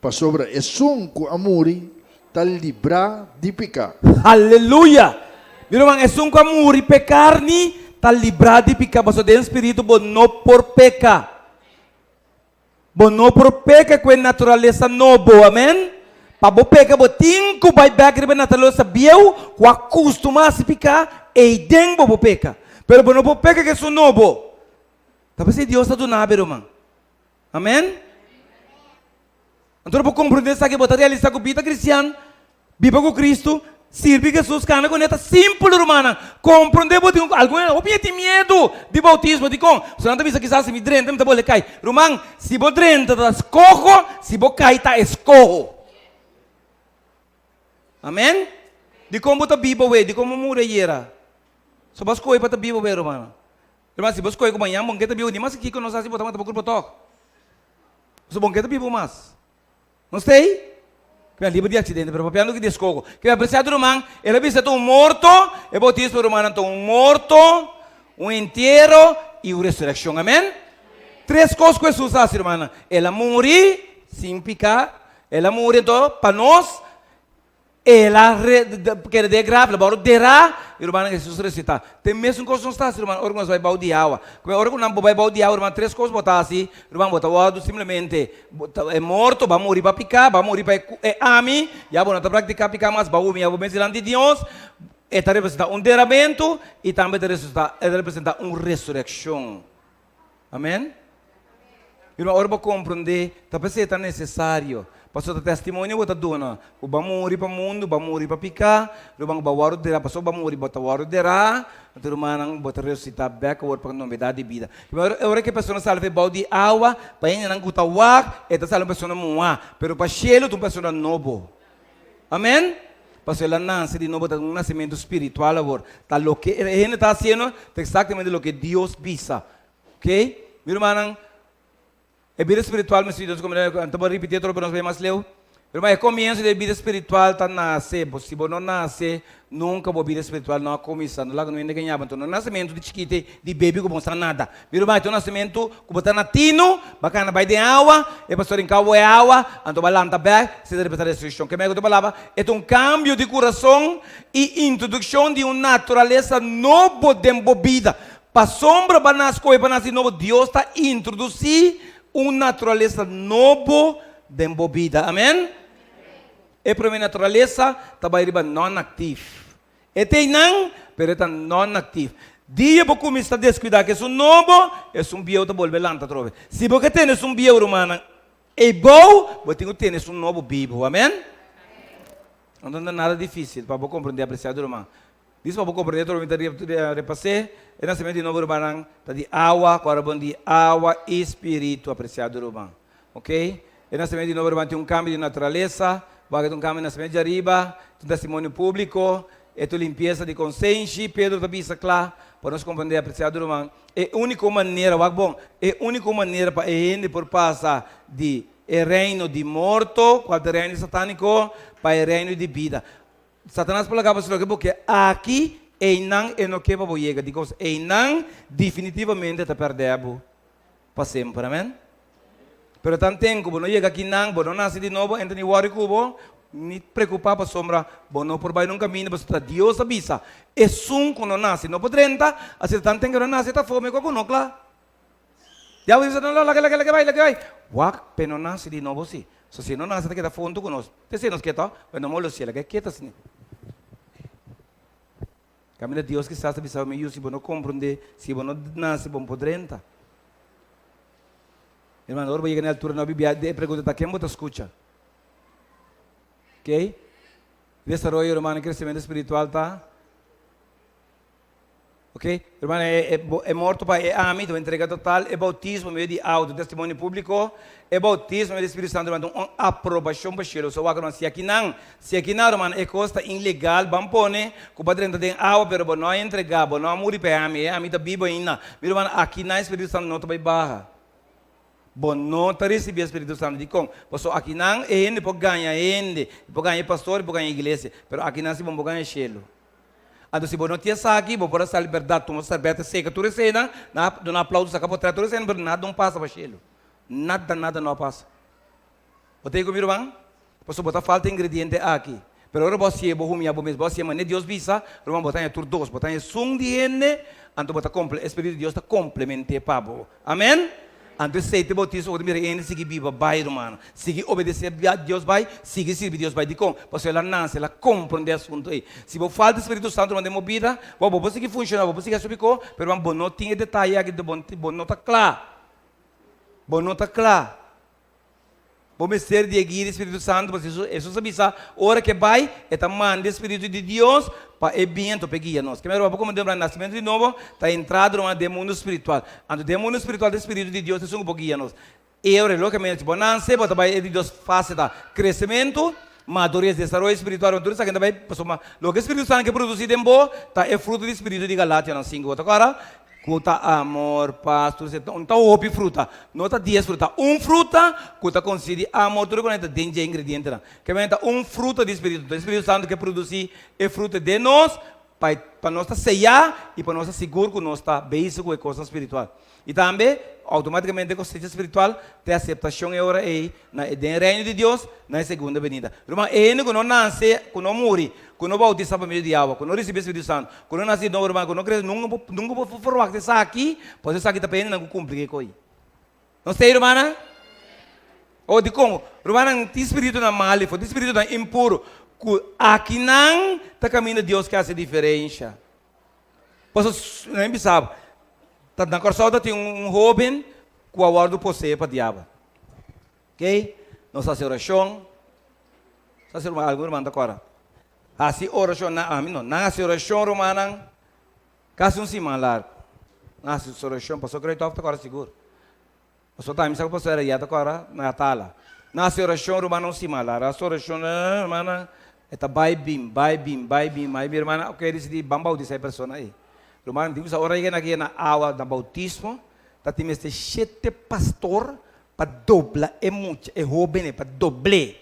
[SPEAKER 2] Pasobra esun ku a muri ta librá di piká.
[SPEAKER 1] Aleluya! Mi ruman, esun ku a muri p'e karni ta librá di piká, pasobra den spiritu bo no por peka. Bo no por peka ku e naturalesa nobo, amen? Pa bo peka bo tin ku bai bek riba e naturalesa bieu ku a kustumá hasi piká, eiden bo por peka. Pero bo no por peka ku esun nobo. Ta p'esei Dios ta duna bo, ruman. Amen? Anto ora bo komprondé esaki bo ta realisá ku bida kristian Biba ku Kristu, sirbi Hesus, kana ku ne ta simpel rumannan. Komprondé bo tin algun hende hopi tin miedu di boutismo. Dikon? Pasobra nan ta bisa kisas si mi drenta mi ta bolbe kai. Ruman, si bo drenta ta skoho, si bo kai ta eskoho. Amen? Dikon bo ta biba awe? Dikon bo muri ayera? So bo a skohe pa ta biba awe rumannan. Ruman, si bo skohe ku mañan bo no ke ta biba, ni maske kiko nos hasi bo ta mata bo kurpa tòg. Pasobra bo no ke ta biba mas. No stay? Kibia liber di accidente, pero papiando ki di escogo. Kibia apreciado ruman, el a bisa ta un morto, e bautismo rumannan ta un morto, un entiero y un resurreccion. Amen? Tres cos cu Jesus a haci rumannan. El a muri sin pica, el a muri anto pa nos, El a keda den e graf, el a wòrdu derá, i rumannan Hesus resusitá. Ta e mesun kos nos ta hasi, ruman, ora ku nos bai bou di awa. Kuma ora ku nan bo bai bou di awa, ruman, tres kos bo ta hasi, ruman, bo ta wòrdu simplemente, bo ta e morto, bo a muri pa piká, bo a muri pa e e ami, ya bo no ta praktiká piká mas, bo a humia bo mes dilanti di Dios, e ta representá un deramentu i tambe ta resusitá, e ta representá un resurekshon. Amen? Irma, ora bo komprondé, ta p'esei ta nesesario. Pasobra ta testimonio bo ta duna, ku bo a muri pa mundu, bo a muri pa piká, ruman ku bo a wòrdu derá, pasobra bo a muri, bo ta wòrdu derá, anto rumannan, bo ta resusitá bèk awor pa nobedat di bida. Ora ora ku e persona sali for bou di awa, pa hendenan ku ta wak, e ta sali un persona muhá, pero pa shelu ta un persona nobo. Amen? Pasobra el a nase di nobo, ta un nasementu spiritual awor. Ta loke e hende ta hasiendo ta eksaktamente loke Dios bisa. Ok? Mi rumannan, e bida spiritual mester yuda nos komprende, anto bo ripiti otro pa nos bai mas leu. Ruman, e komienso di e bida spiritual ta nase. Bo, si bo no nase, nunka bo bida spiritual no a kuminsá. No laga no hende gaña bo. Anto no nasementu di chikiti, di bebi ku bo no sa nada. Mi ruman, e ta un nasementu ku bo ta na tinu, bo a kana bai den awa, e pastor hinka bo e awa, anto bo a lanta bèk, esei ta representá resurekshon. Ke mei ku ta palabra? E ta un kambio di kurason i introdukshon di un naturalesa nobo den bo bida. Pasobra bo a nase kohe pa nase di nobo, Dios ta introdusí un naturalesa nobo den bo bida. Amen? E promé naturalesa ta bai riba non-aktif. E ta einan, pero e ta non-aktif. Dia bo kuminsá deskuidá ku esun nobo, esun bieu ta bolbe lanta atrobe. Si bo ke tene esun bieu, rumannan, ei bou, bo tin ku tene esun nobo bibu. Amen? No ta nada difísil pa bo komprendé, apresiado ruman. Dis pa bo komprendé tur mi ta repas'é, e nasementu di nobo, rumannan, ta di awa, ku ora bon di awa i spiritu, apresiado ruman. Ok? E nasementu di nobo, ruman, tin un kambio di naturalesa, wak e ta un kambio di nasementu djariba, ta un testimonio públiko, e ta un limpiesa di konsenshi. Pedro ta bisa kla pa nos komprendé, apresiado ruman, e úniko manera, wak bon, e úniko manera pa e hende por pasa di e reino di morto, kual ta e reino satániko, pa e reino di bida. Satanas por laga bo si loke bo ke aki, einan e no ke pa bo yega. Dikos einan definitivamente ta pèrdè bo pa semper. Amen. Pero tanten ku bo no yega akinan, bo no nase di nobo, enta ni wòri ku bo, ni preokupá pasobra bo no por bai nun kaminda, pasobra ta Dios a bisa, Esun ku no nase no por drenta, asina tanten ku e no nase ta afó, mekor ku no kla. Diablo bisa, No, no, laga, laga, laga bai, laga bai. Wak, p'e no nase di nobo si. So si e no nase ta keda fonto ku nos. P'esei nos keda, pero no molo si, laga e keda asina. Kaminda Dios kisas ta bisa bo, mi yu, si bo no komprondé, si bo no nase, bo no por drenta. Hermano, ora bo yega na e altura no bibia, e pregunta ta, ken bo ta skucha? Oké? Desaroyo, hermano, i kresementu spiritual ta. Ok, hermano, e, e, e morto pa e ami, tu entrega total, e bautismo medio di auto, testimonio público, e bautismo medio di Spiritu Santo, hermano, un aprobacion pa cielo. So wak, hermano, si aki nan, si aki nan, hermano, e cos ta ilegal, ban pone cu bo a drenta den awa, pero bo no a entrega, bo no a muri pa e ami, e ami ta bibo ainda. Mi hermano, aki nan e Spiritu Santo no ta bay baha. Bo no ta ricibi e Spiritu Santo. Dicon? Pasobra aki nan e hende por gaña hende, e por gaña e pastor, e por gaña e iglesia, pero aki nan si bo no por gaña cielo. Anto si bo no tin esaki, bo por a sali bèrdat, tuma sèrbèta, seka tur eseinan, nan a duna aplauso, saka potrèt tur eseinan, pero nada no pasa pa shelu. Nada, nada no a pasa. Bo ta ey ku mi, ruman? Pasobra bo ta falta ingrediente aki. Pero ora bo a siña, bo humiá bo mes, bo a siña manera Dios bisa, ruman, bo ta haña tur dos. Bo ta haña esun di hende, anto bo ta komple, e Spiritu di Dios ta komplement'é pa bo. Amèn? Anto esei ta e boutismo ku bo ta mira hende sigui biba bai, rumannan. Sigui obedesé Dios bai, sigui sirbi Dios bai. Dikon? Pasobra el a nase, el a komprondé e asuntu ei. Si bo falta spiritu santu ruman den bo bida, bo bo por sigui funshoná, bo por sigui hasi hopi kos, pero ruman bo no tin e detaye aki, bo no ta kla. Bo no ta kla. Bo mester di e guia di spiritu santu, pasobra Hesus a bisa, ora ku e bai, e ta manda e spiritu di Dios pa e bin anto pa e guia nos. Kemey ruman, bo komprendé ruman, nasimentu di nobo ta entrada ruman den mundu spiritual. Anto den mundu spiritual ta e spiritu di Dios esun ku por guia nos. E ora lógicamente si bo nase bo ta bai e di dos fase ta kresementu, madurez, desaroyo spiritual, tur esaki ta bai pasobra loke e Spiritu Santu ke produsi den bo ta e fruto di spiritu di Galationan sinku bo ta kòrda ku ta amor, pas, tur esei ta hopi fruta no ta dies fruta un fruta ku ta konsistí di amor tur e kos ta den dje ingredientenan ke ta un fruta di spiritu e Spiritu Santu ke produsi e fruta den nos Pa pa nos ta seyá i pa nos ta sigur ku nos ta bezig ku e kosnan spiritual. I tambe, outomátikamente e kosecha spiritual ta e aseptashon e ora ei na e den e Reino di Dios na e segunda benida. Ruman, e hende ku no nase, ku no muri, ku no boutisá pa medio di awa, ku no risibí e Spiritu Santu, ku no nase di nobo, ruman, ku no krese, nunka bo nunka bo por ferwagt esaki, pasobra esaki ta pa hendenan ku kumpli ku e kos ei. Nos ta ei, rumannan? Oh, dikon? Rumannan, tin spiritunan malifo, tin spiritunan impuru, ku akinan ta kaminda Dios ke hasi diferensha. Pasobra, nan a bisa bo, ta na Kòrsou ta tin un hóben ku a wòrdu poseé pa diabel. Oke? Nos hasi orashon. Sa si ruman, algun ruman ta kòrda. Hasi orashon, nan, ami no, nan hasi orashon, rumannan, Kasi un siman largu. Nan hasi su orashon, Pastor Kruithof ta kòrda sigur. Pastor tambe sa ku Pastor Herrera ta kòrda na Atala. Nan hasi orashon rumannan un siman largu. Hasi orashon, rumannan, e ta bai bin, bai bin, bai bin. Ma mi hermana oke disidí ban boutisá e persona ei. Rumannan tin ku sa ora yega na na awa na boutismo ta tin mester shete pastor pa dobla e mucha, e hóben ei, pa dobl'é.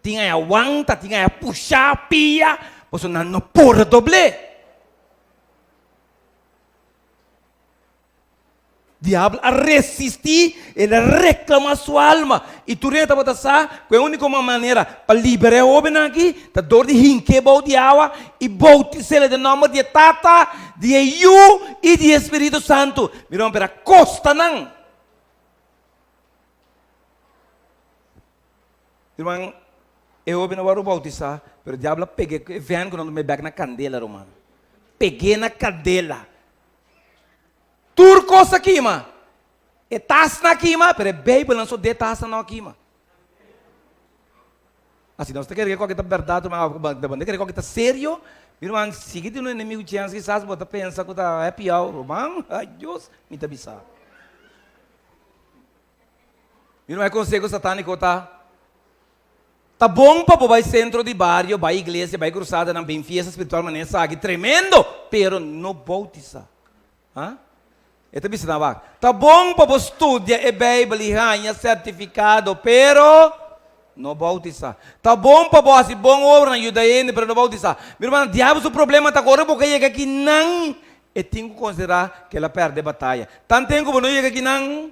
[SPEAKER 1] Tin aya wanta, tin aya pusha pia, pasobra nan no por a dobl'é. Diabel a resistí, el a reklamá su alma. I tur hende tabata sa ku e úniko manera pa liberá e hóbennan akí ta dor di hink'é bou di awa i boutis'é den nòmber di e Tata, di e Yu i di e Spiritu Santu. Mi ruman, pero a kosta nan. Ruman, e hopi no wòrdu boutisá, pero diablo a pega e vèn ku nan ta mete bèk na kandela, ruman. Peg'é na kandela. Tur kos a kima. E tasnan a kima, pero e Beibelnan so den e tasnan no a kima. Asi nos ta kere ku aki ta bèrdat, ruman, òf bo ta kere ku aki ta serio, mi ruman, sigui tin un enemigu chèns kisas bo ta pensa ku ta happy hour, ruman, ay Dios, mi ta bisa. Mira e conseho satanico ta, Ta bon pa bo bai centro di bario, bai iglesia, bai cruzadanan, bin fiesta spiritual manera esaki, tremendo, pero no bautisa. Ha? E ta bisa nan wak, ta bon pa bo studia e Bijbel y haña certificado, pero no bautisa. Ta bon pa bo haci bon obranan, yuda hende, pero no bautisa. Mi rumannan, diabel su problema ta cu ora bo ka yega aki nan, e tin cu considera cu el a perde bataya. Tanten cu bo no yega aki nan,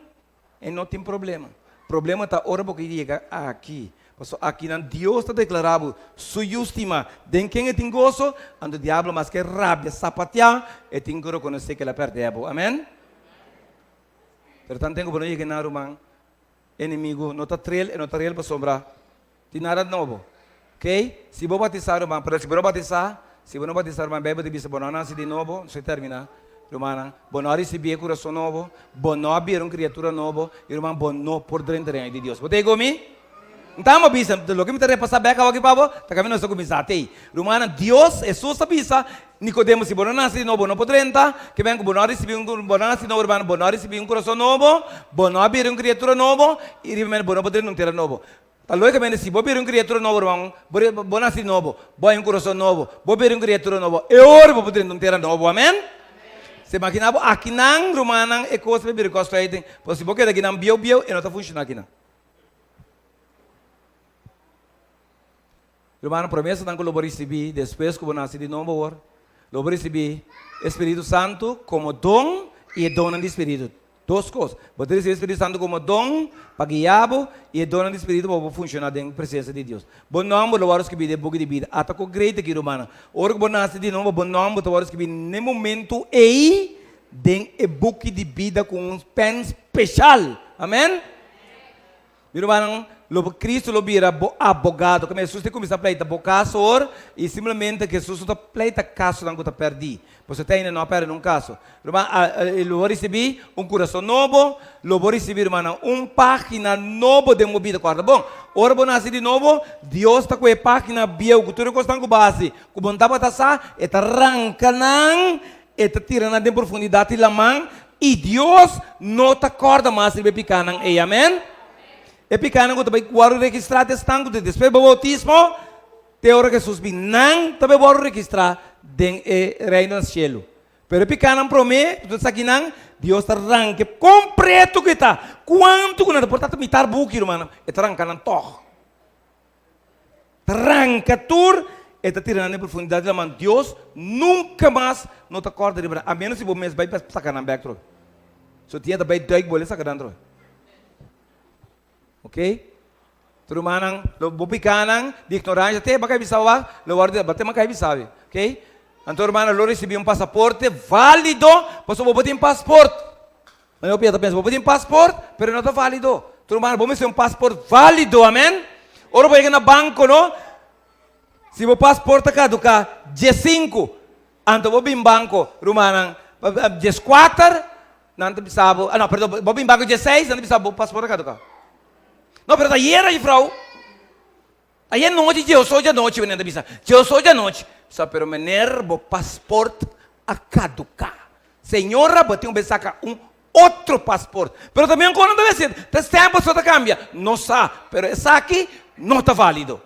[SPEAKER 1] E no tin problema. Problema ta ora bo ke yega aki. Pasobra akinan Dios ta deklará bo su yu stimá, den ken e tin goso, anto diablo maske rabia sapateá, e tin ku rekonosé ku el a pèrdè bo. Amèn? Pero tanten ku bo no yega einan, ruman, enemigu no ta trel, e no ta rel pasobra tin nada nobo. Oké? Si bo batisá, ruman, pero si bo no batisá, si bo no batisá, ruman, Beibel ta bisa bo no a nase di nobo, nos a terminá. Rumannan, bo no a risibí e kurason nobo, bo no a bira un kriatura nobo, i ruman, bo no por drenta Reino di Dios. Bo ta ei ku mi? Nta bo bisa, loke mi ta repasá bèk awor aki pa bo, ta kaminda nos ta kuminsá te ei. Rumannan, Dios, Hesus a bisa Nikodemo, si bo no nase di nobo, bo no por drenta. Ke men ku bo no a risibí un, bo no a nase di nobo, rumannan, bo no a risibí un kurason nobo, bo no a bira un kriatura nobo, i riba men bo no por drenta un tera nobo. Ta lógicamente si bo bira un criatura nobo ruman, bo bo naci nobo, bo hay un corazon nobo, bo bira un criatura nobo, e ora bo por drenta un tera nobo, amen? Se imagina bo akinan rumannan e cos ta bira cos feiten, pero si bo keda akinan bieu bieu e no ta funciona akinan. Rumannan, promesanan cu lo bo ricibi despues cu bo naci di nobo awor, lo bo ricibi e Spiritu Santo como don y e donnan di Spiritu. Dos kos, Bo ta risibí Spiritu Santu komo don pa guia bo i e donnan di Spiritu pa bo funshoná den presensia di Dios. Bo nòmber lo wòrdu skibí den e buki di bida. Ata ku great aki, rumannan. Ora ku bo nase di nobo, bo nòmber ta wòrdu skibí n'e momentu ei den e buki di bida ku un pèn speshal. Amèn? Mi rumannan, lo bo Cristo lo bira bo abogado. Kome Hesus ta kuminsá pleita bo kaso or, i simplemente Hesus no ta pleita kasonan ku ta pèrdí. Pasobra te ainda no a pèrdè nun kaso. Ruman, lo bo risibí un kurason nobo, lo bo risibí, rumannan, un página nobo den bo bida. Kòrda bon, ora bo nase di nobo, Dios ta ku e página bieu ku tur e kosnan ku bo a hasi ku bo no tabata sa, e ta ranka nan, e ta tira nan den profundidat di laman, I Dios no ta kòrda mas riba e pikánan ei. Amèn. E pikánan ku ta bai wòrdu registrá ta esnan ku ta despues bo boutismo te ora Hesus bin. Nan ta bai wòrdu registrá den e Reino na shelu. Pero e pikánan promé ku ta esakinan, Dios ta ranka e kon pretu ku e ta, kuantu ku nan ta por ta mitar buki, rumannan, e ta ranka nan tòg. Ta ranka tur, e ta tira nan den profundidat di laman. Dios nunka mas no ta kòrda riba nan, a ménos si bo mes bai pa saka nan bèk trobe. So tin e ta bai dùik bole saka nan trobe. Ok? Tur rumannan, lo bo pikanan di ignoransha te baka bisa wak, lo wòrdu di, te maka bisa awe. Ok? Anto rumannan lo risibí un pasaporte válido, pasobra bo por tin pasport. Mane hopi ta pensa, bo por tin pasport, pero no ta válido. Tur ruman, bo mester un pasport válido, amen. Ora bo yega na banko, no, si bo pasport ta kaduká diesinku, anto bo bin banko, rumannan, dieskuater, nan ta bisa bo, ah no, perdon, bo bin banko dieseis, nan ta bisa bo pasport ta kaduká. No, pero ta ayera, jufrou. Ayer nochi djeoso djanochi meneer ta bisa, djeoso djanochi. Sa pero meneer bo paspoort a caduca. Señora bo tin un bes saca un otro paspoort. Pero ta bien con nan ta bisa, ta stamp so ta cambia. No sa, pero esaki no ta valido.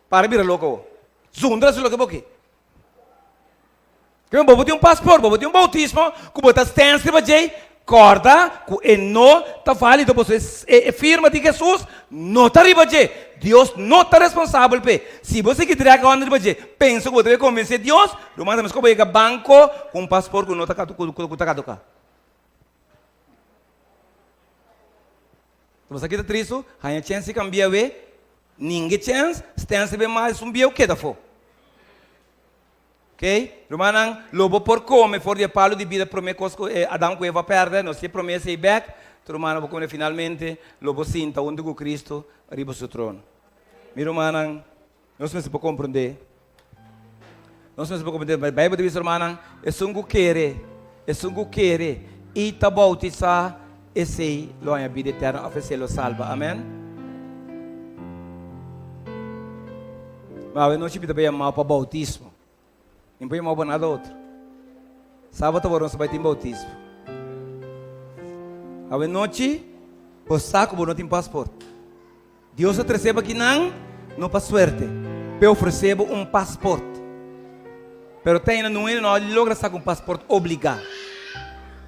[SPEAKER 1] Para bira loco bo. Zundra si loke bo ke. Kiko bo bo tin un pasport, bo bo tin un boutismo ku bo ta stens riba djei, kòrda ku e no ta válido pasobra e e firma di Hesus no ta riba dje. Dios no ta responsabel p'e. Si bo sigui drèk hònde riba dje, pensa ku bo ta bai konvensé Dios, lo mas ta meskos bo yega banko ku un pasport ku no ta ku ta kaduká. Bo sa ki ta tristu? Haña chèns di kambia awe, ninge chèns, stens riba e mal esun bieu keda afó. Ok, rumannan, lo bo por kome for di e palu di bida promé kos ku Adam ku Eva pèrdè, nos tin e promesa ei bèk, tur rumannan bo kome finalmente lo bo sinta huntu ku Kristu riba su trono. Mi rumannan, nos mester por komprondé, nos mester por komprondé, Beibel ta bisa rumannan, esun ku kere, esun ku kere i ta boutisá, esei lo haña bida eterno òf esei lo salba. Amèn. Ma awe nochi mi ta bai yamao pa boutismo. Mi no por yamao pa nada otro. Sabado awor nos ta bai tin boutismo. Awe nochi bo sa ku bo no tin pasport. Dios a trese bo akinan no pa suerte, p'e ofrese bo un pasport. Pero te ainda nun hende no a logra saka un pasport obligá.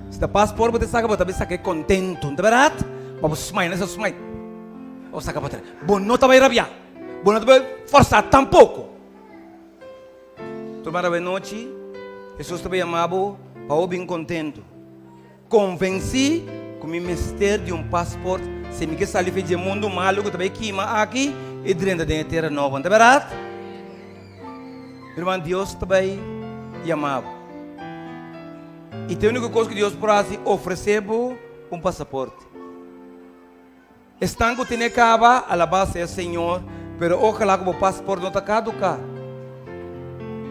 [SPEAKER 1] Si ta pasport bo ta saka bo ta bai saka e kontentu, no ta bèrdat? Pa bo smile, no sa smile. Bo saka pa tras. Bo no ta bai rabiá. Bo no ta bai forsá tampoko. Tur mara awe nochi, Hesus ta bai yama bo pa bo bin kontentu. Konvensí ku mi mester di un pasport si mi ke sali for di e mundu malu ku ta bai kima aki i drenta den e tera nobo. No ta bèrdat? Mi ruman, Dios ta bai yama bo. I ta e úniko kos ku Dios por hasi, ofresé bo un pasaporte. Esnan ku tene kaba, alabá sea Señor, pero ojalá ku bo pasport no ta kaduká.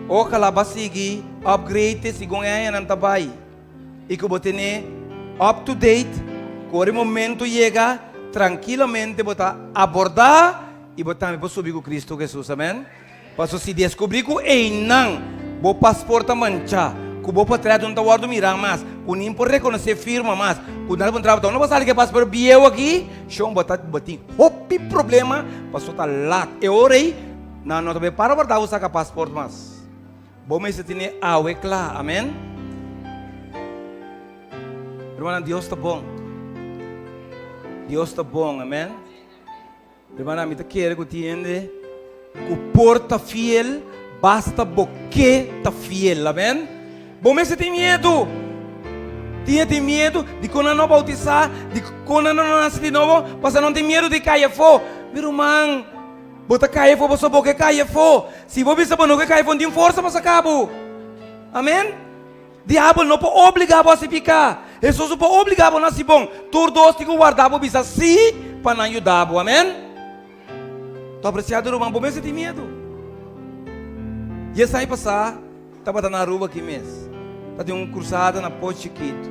[SPEAKER 1] Ojalá bo a sigui upgrade segun e añanan ta bai i ku bo tene up to date ku ora e momento yega trankilamente bo ta abordá i bo tambe por subi ku Kristu Hesus. Amen. Paso si deskubrí ku einan bo pasport ta manchá, ku bo portret no ta wòrdu mirá mas, ku nin por rekonosé firma mas, ku nada por entrá, no bo sali ku e pasport bieu aki, shon bo ta bo tin hopi problema paso ta lat. E ora ei nan no ta bai para wardá bo saka pasport mas. Bo mester tene awe kla. Amen. Hermana, Dios ta bon. Dios ta bon. Amen. Hermana, mi ta kere ku tin hende ku por ta fiel, basta bo ke ta fiel. Amen. Bo mester tin miedu. Tin hende tin miedu di kon nan no boutisá, di kon nan no nase di nobo, pasobra nan tin miedu di kai afó. Mi ruman, bo ta kai afó pasobra bo ke kai afó. Si bo bisa bo no ke kai afó, no tin forsa pa saka bo. Amen. Diabel no por obligá bo hasi piká. Hesus no por obligá bo na hasi bon. Tur dos tin ku warda bo bisa sí pa nan yuda bo. Amèn? Ta apresiado ruman, bo mester tin miedu. Dies aña pasá tabata na Aruba aki mes. Tabatin un krusada na Pos Chikitu.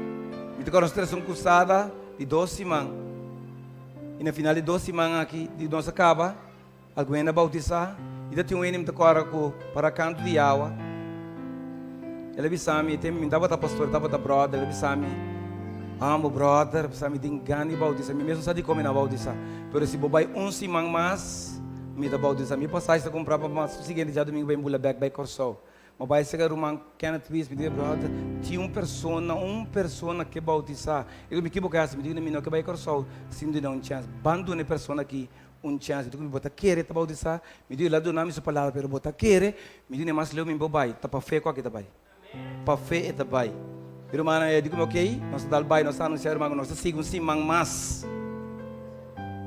[SPEAKER 1] Mi ta kòrda nos trese un krusada di dos siman. I na final di dos siman aki di nos a kaba, algun hende a bautisá. I ta tin un hende mi ta kòrda ku para kantu di awa. El a bisa mi, e mi tabata pastor, e tabata bròder, el a bisa mi, Amo bròder, bisa mi tin gana di bautisá. Mi mes no sa dikon mi no a bautisá. Pero si bo bai un siman mas, mi ta bautisá. Mi pasashi ta kumprá pa mas siguiente djadumingu bai bula bèk bai Kòrsou. Mi bai serka ruman Kenneth Luis, mi di, Bròder, tin un persona, un persona ke bautisá. E ku mi, Ki bo ke hasi? Mi di, Mi no ke bai Kòrsou sin duna un chèns. Ban duna e persona aki un chèns. Mi di ku mi, Bo ta kere ta bautisá? Mi di, El a duna mi su palabra, pero bo ta kere? Mi di, Ne mas leu mi bo bai, ta pa fe ku aki ta bai. Pa fe e ta bai. Mi rumannan e di ku mi, Okey, nos ta dal bai, nos ta anunsiá ruman ku nos ta sigui un siman mas.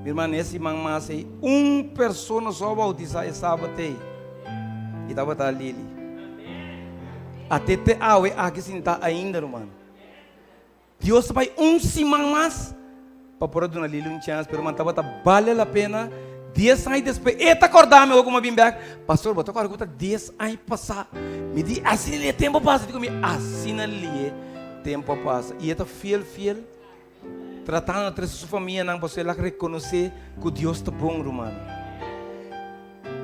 [SPEAKER 1] Mi ruman, e siman mas ei, un persona so a bautisá e sabat ei, i tabata Lily. Ate te awe aki sintá ainda, ruman. Dios ta bai un siman mas pa por a duna Lily un chèns, pero ruman, tabata bale la pena. Dies aña despues, e ta kòrda mi ora ku mi a bin bèk, Pastor, bo ta kòrda ku ta dies aña pasá? Mi di, Asina lié tempu a pasa. E di ku mi, Asina lié tempu a pasa. I e ta fiel, fiel. Tratando na trese su famianan pasobra el a rekonosé ku Dios ta bon, ruman.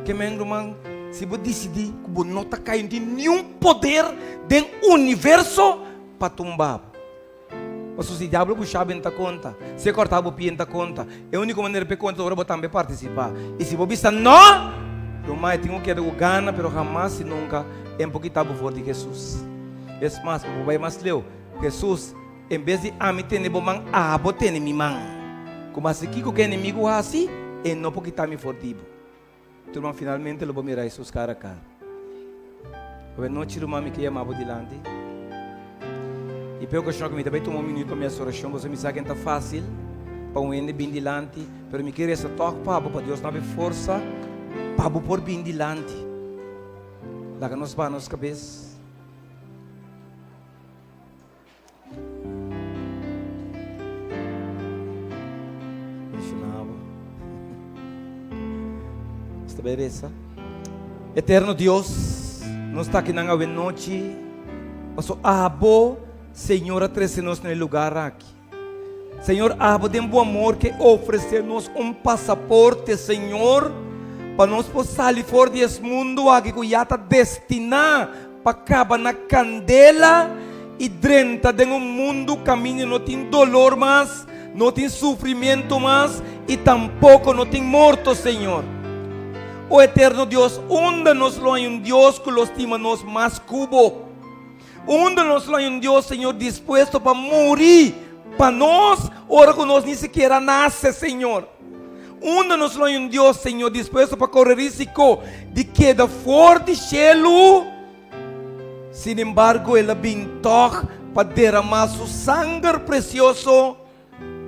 [SPEAKER 1] Ke men, ruman, si bo disidí ku bo no ta kai, no tin niun poder den universo pa tumba bo. Pasobra si diablo busha bo, e no ta konta. Si e kòrta bo pia, e no ta konta. E úniko manera pa e konta ta ora bo tambe partisipá. I si bo bisa nò, ruman, e tin ku keda ku gana, pero hamas i nunka e no por kita bo for di Hesus. Es mas, bo por bai mas leu. Hesus. En bes di ami tene bo man, abo tene mi man. Ku masi kiko ku e enemigu hasi, e no por kita mi for di bo. Tur ruman, finalmente lo bo mira Hesus kara a kara. Awe nochi, ruman, mi ke yama bo dilanti. I p'e okashon aki mi ta bai tuma un minüt pa mi hasi orashon, pasobra mi sa ku e no ta fásil pa un hende bin dilanti, pero mi ke resa tòg pa bo, pa Dios no habi forsa pa bo por bin dilanti. Laga nos baha nos kabes. Nos ta bai resa. Eterno Dios, nos ta akinan awe nochi, paso abo, Señor, a trese nos na e lugar aki. Señor, abo den bo amor ke ofrece nos un pasaporte, Señor, pa nos por sali for di es mundo aki ku ya ta destiná pa kaba na kandela i drenta den un mundu kaminda no tin dolor mas, no tin sufrimiento mas i tampoko no tin morto, Señor. O eterno Dios, unda nos lo haña un Dios ku lo stima nos mas ku bo? Unda nos lo haña un Dios, Señor, dispuesto pa muri pa nos ora ku nos ni sikiera nase, Señor? Unda nos lo haña un Dios, Señor, dispuesto pa kore risiko di keda for di shelu? Sin embargo, el a bin tòg pa deramá su sanger presioso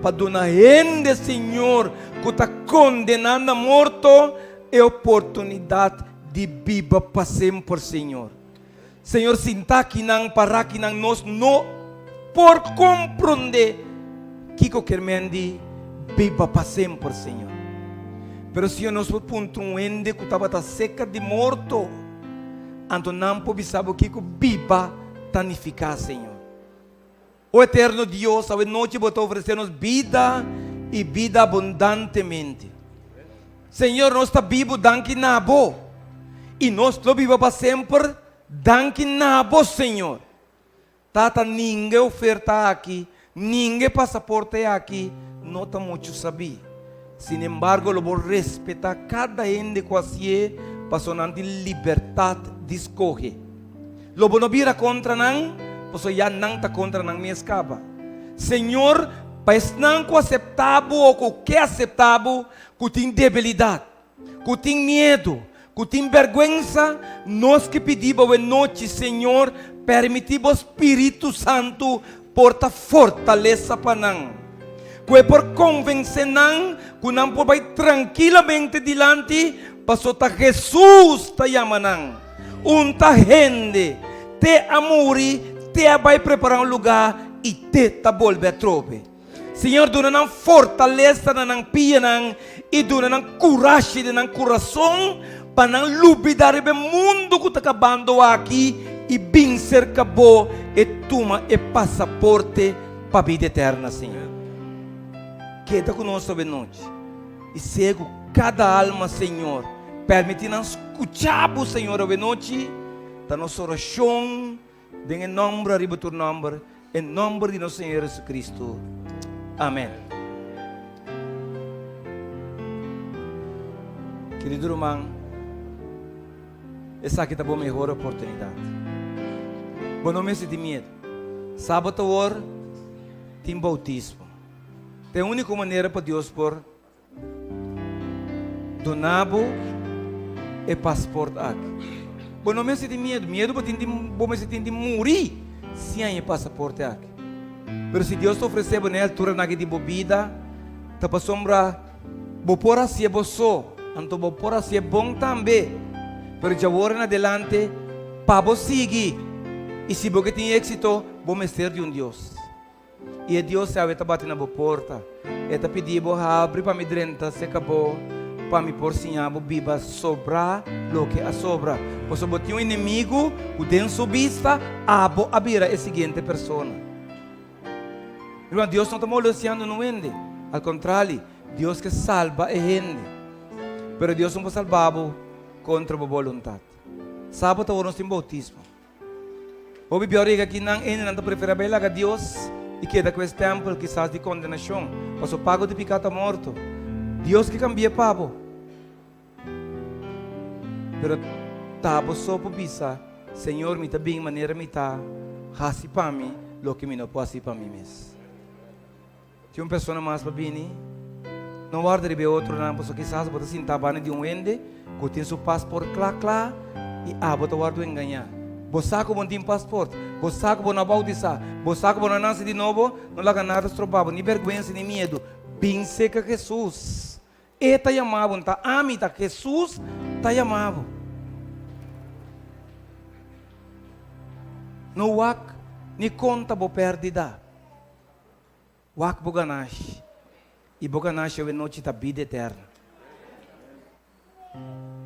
[SPEAKER 1] pa duna hende, Señor, ku ta kondená na morto, e oportunidat di biba pa semper, Señor. Señor sinta akinan para akinan nos no por comprende kiko kier men di biba pa semper Señor. Pero Señor nos por puntra un hende ku tabata seca di morto anto nan por bisa bo kiko biba ta nifica Señor. O eterno Dios awe nochi bo ta ofrece nos bida y bida abundantemente. Señor nos ta bibu danki na bo y nos lo biba pa semper danki na bo Señor. Tata ninge oferta aki, ninge pasaporte aki no ta mucho sabí. Sin embargo lo bo respeta cada hende cu hacié paso nan tin libertad di scoge. Lo bo no bira kontra nan, pasobra ya nan ta kontra nan mes kaba. Señor, pa esnan ku aseptá bo o ku ke aseptá bo, ku tin debilidat, ku tin miedu, ku tin bèrgwensa, nos ke pidi bo awe nochi, Señor, pèrmití bo Spiritu Santu por ta fortalesa pa nan, ku e por konvensé nan ku nan por bai trankilamente dilanti, pasobra ta Hesus ta yama nan. Un ta hende te a muri, te a bai prepará un lugá. i te ta bolbe atrobe. Señor duna nan fortalesa na nan pianan i duna nan kurashi den nan kurason pa nan lubida riba e mundu ku ta kabando aki i bin serka Bo e tuma e pasaporte pa bida eterna, Señor. Keda ku nos awe nochi i sea ku kada alma, Señor. Permiti nan skucha Bo, Señor, awe nochi. Ta nos orashon. Den e nomber ariba tur nomber, e nomber di nos Señor Jesucristo. Amen. Kerido ruman, esaki ta bo mehor oportunidad. Bo no mester tin miedu. Sabat awor tin bautismo. Ta e unico manera pa Dios por Duna bo e pasport aki. Bo no mester tin miedu. Miedu bo tin di, bo mester tin di muri sin haña e pasaporte aki. Pero si Dios ta ofresé bo na e alturanan aki di bo bida, ta pasobra bo por hasié bo so, anto bo por hasié bon tambe. Pero djawor en adelante, pa bo sigui, i si bo ke tin éksito, bo mester di un Dios. I e Dios awe ta bati na bo porta. E ta pidi bo, Habri pa mi drenta serka bo, pa mi por siña bo biba sobrá loke a sobra. Pasobra bo tin un enemigu ku den su bista abo a bira e siguiente persona. Ruman, Dios no ta molestiando nun hende. Al kontrali, Dios ke salba e hende. Pero Dios no por salba bo kontra bo boluntat. Sa bo ta ora nos tin boutismo. Hopi bior yega aki nan hendenan ta prefera bai laga Dios i keda ku es tempel kisas di kondenashon, paso pago di piká ta morto. Dios ke kambia pa bo. Pero ta bo so por bisa, Señor mi ta bin manera mi ta, hasi pa mi loke mi no por hasi pa mi mes. Tin un persona mas pa bini? No warda riba e otronan, pasobra kisas bo ta sinta banda di un hende ku tin su pasport kla kla i abo ta wòrdu engañá. Bo sa ku bo no tin pasport, bo sa ku bo no a boutisá, bo sa ku bo no a nase di nobo, no laga nada stroba bo, ni bèrgwensa ni miedu. Bin serka Hesus. E ta yama bo, no ta ami, ta Hesus ta yama bo. No wak ni konta bo pèrdida. Wak bo ganashi, i bo ganashi awe nochi ta bida eterno.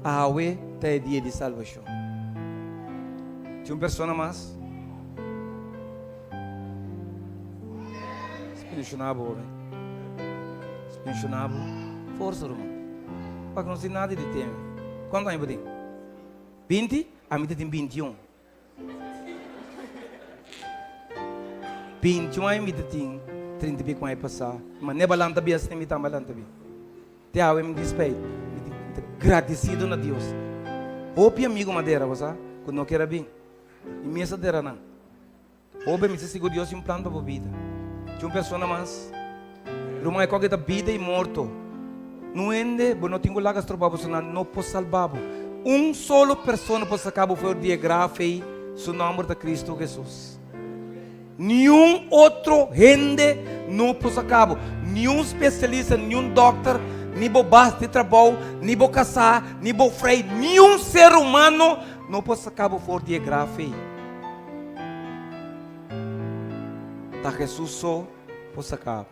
[SPEAKER 1] Awe ta e dia di salbashon. Tin un persona mas? Spenshoná bo, hoben. Spenshoná bo. Forsa, ruman. Wak, no tin nada di teme. Kuantu aña bo tin? 20? Ami ta tin 21. 21 aña mi ta tin, 30 y pico aña pasá. Ma neba lanta bi asina mi tamba lanta bi. Te awe mi tin spijt. Mi ta gradecido na Dios. Hopi amigo m'a dera, bo sa, cu no kier a bin. Y mi esta dera nan. Hopi mi ta sigur Dios tin un plan pa bo bida. Tin un persona mas. Ruman e koke ta bida i morto. Nun hende bo no tin ku laga stroba bo so nan no por salba bo. Un solo persona por saka bo for di e graf ei, su nomber ta Cristo Jesus. Niun otro hende no por saka bo. Niun spesialista, niun dokter, ni bo bas di trabou, ni bo kasá, ni bo frei, niun ser humano no por saka bo for di e graf ei. Ta Jesus so por saka bo.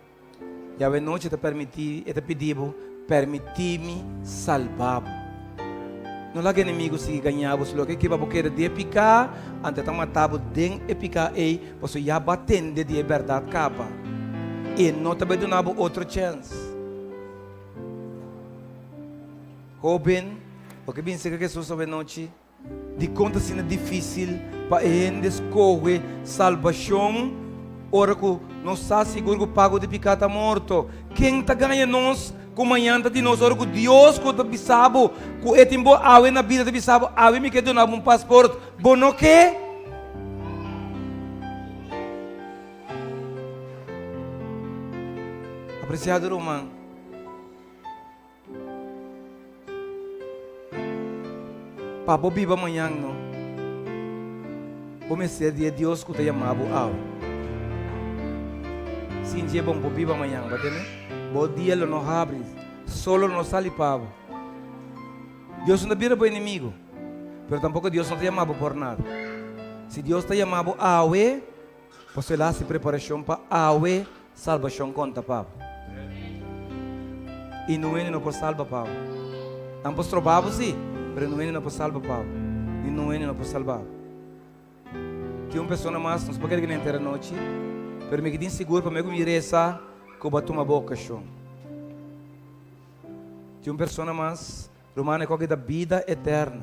[SPEAKER 1] Yahweh nochi ta permití, e ta pidi bo, Permití mi salba bo. No laga enemigu sigui gaña bo. Si loke ke pa bo keda den e piká, anto e ta mata bo den e piká ei, pasobra ya bo a tende di e bèrdat kaba. E no ta bai duna bo otro chèns. Hóben, bo ke bin serka Hesus awe nochi? Dikon ta asina difísil pa e hende skohe salbashon ora ku nos sa sigur ku pago di piká ta morto? Ken ta gaña nos ku mañan ta di nos ora ku Dios ku ta bisa bo ku e tin bo awe na bida ta bisa bo, Awe mi ke duna bo un pasport, bo no ke? Apresiado ruman. Pa bo biba mañan no, bo mester di e Dios ku ta yama bo awe. Sin dje bo no por biba mañan, bo tende? Bo dia lo no habri, sol lo no sali pa bo. Dios no ta bira bo enemigo, pero tampoko Dios no ta yama bo por nada. Si Dios ta yama bo awe. Pasobra el a hasi preparashon pa awe salbashon konta pa bo. I no hende no por salba pa bo. Nan por stroba bo si, pero no hende no por salba pa bo. Ni no hende no por salba bo. Tin un persona mas, nos por kere kende henter anochi, pero mi ke tin sigur pa mi ku mi resa ku bo a tuma bo okashon. Tin un persona mas, ruman, e koke ta bida eterna.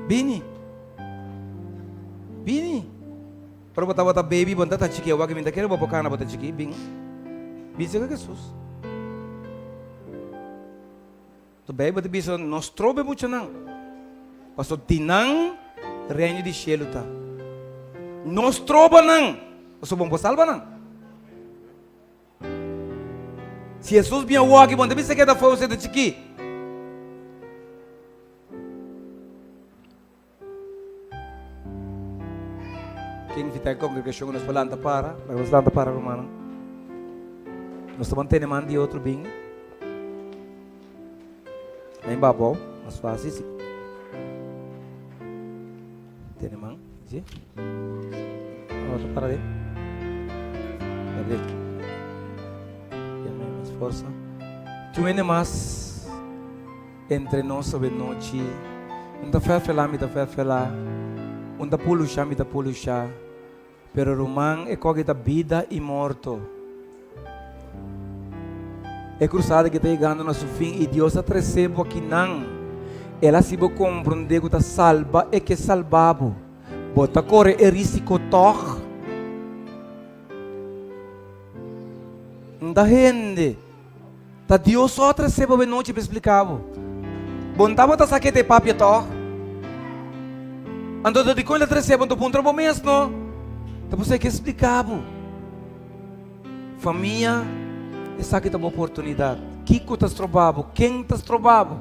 [SPEAKER 1] Bini. Bini. Ora bo tabata baby, bo no tabata chiki, awor mi ta kere bo por kana bo ta chiki. Bin. Bin serka Jesus. To Bijbel ta bisa no strobe muchanan, paso di nan reino di shelu ta. No stroba nan, paso bo no por salba nan. Si Hesus bin awor aki, bo no ta bisa keda afuera, bo ta chikí. Ken invita e congregacion cu nos por lanta para? Laga nos lanta para, rumannan. Nos ta mantene man di otro bin. Nen babou, mas fácil si. Tene man, si. Otro para de. Para de. Mas força. Tu ene mas. Entre nos awe nochi. Un ta fèrfèlá mi ta fèrfèlá, un ta pulushá mi ta pulushá, pero ruman e koki ta bida i morto. E krusada aki ta yegando na su fin i Dios a trese bo akinan. El a hasi bo komprondé ku ta salba e ke salba bo. Bo ta kore e risiko tòg? Un ta hende. Ta Dios so a trese bo benochi pa splika bo. Bo no tabata sa ke ta e papia tòg? Anto ta dikon el a trese bo? Anto puntra bo mes no. Ta pasobra e ke splika bo. Famia, esaki ta bo oportunidat. Kiko ta stroba bo? Ken ta stroba bo?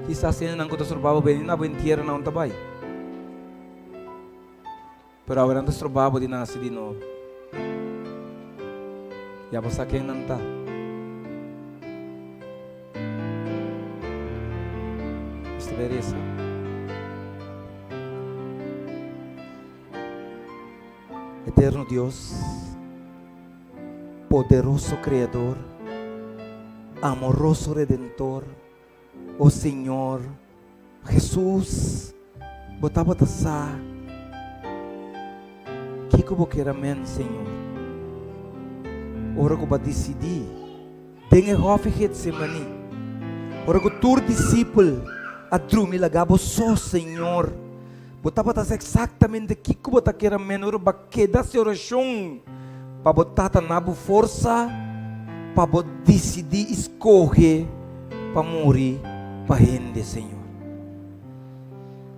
[SPEAKER 1] Kisas hendenan ku ta stroba bo bini na bo entiero nan ta bai. Pero awe nan ta stroba bo di nase di nobo. Ya bo sa ken nan ta. Nos ta bay resa. Eterno Dios, poderoso Creador, amoroso Redentor, O Señor Jesus, bo tabata sa kiko bo kier amen, Señor. Ora ku bo a disidí den e hòfi Getsemaní, ora ku tur disipel a drumi laga bo so, Señor, bo tabata sa eksaktamente kiko bo ta kier amen ora bo a keda hasi orashon pa bo Tata na bo forsa pa bo disidí i skohe pa muri pa hende, Señor.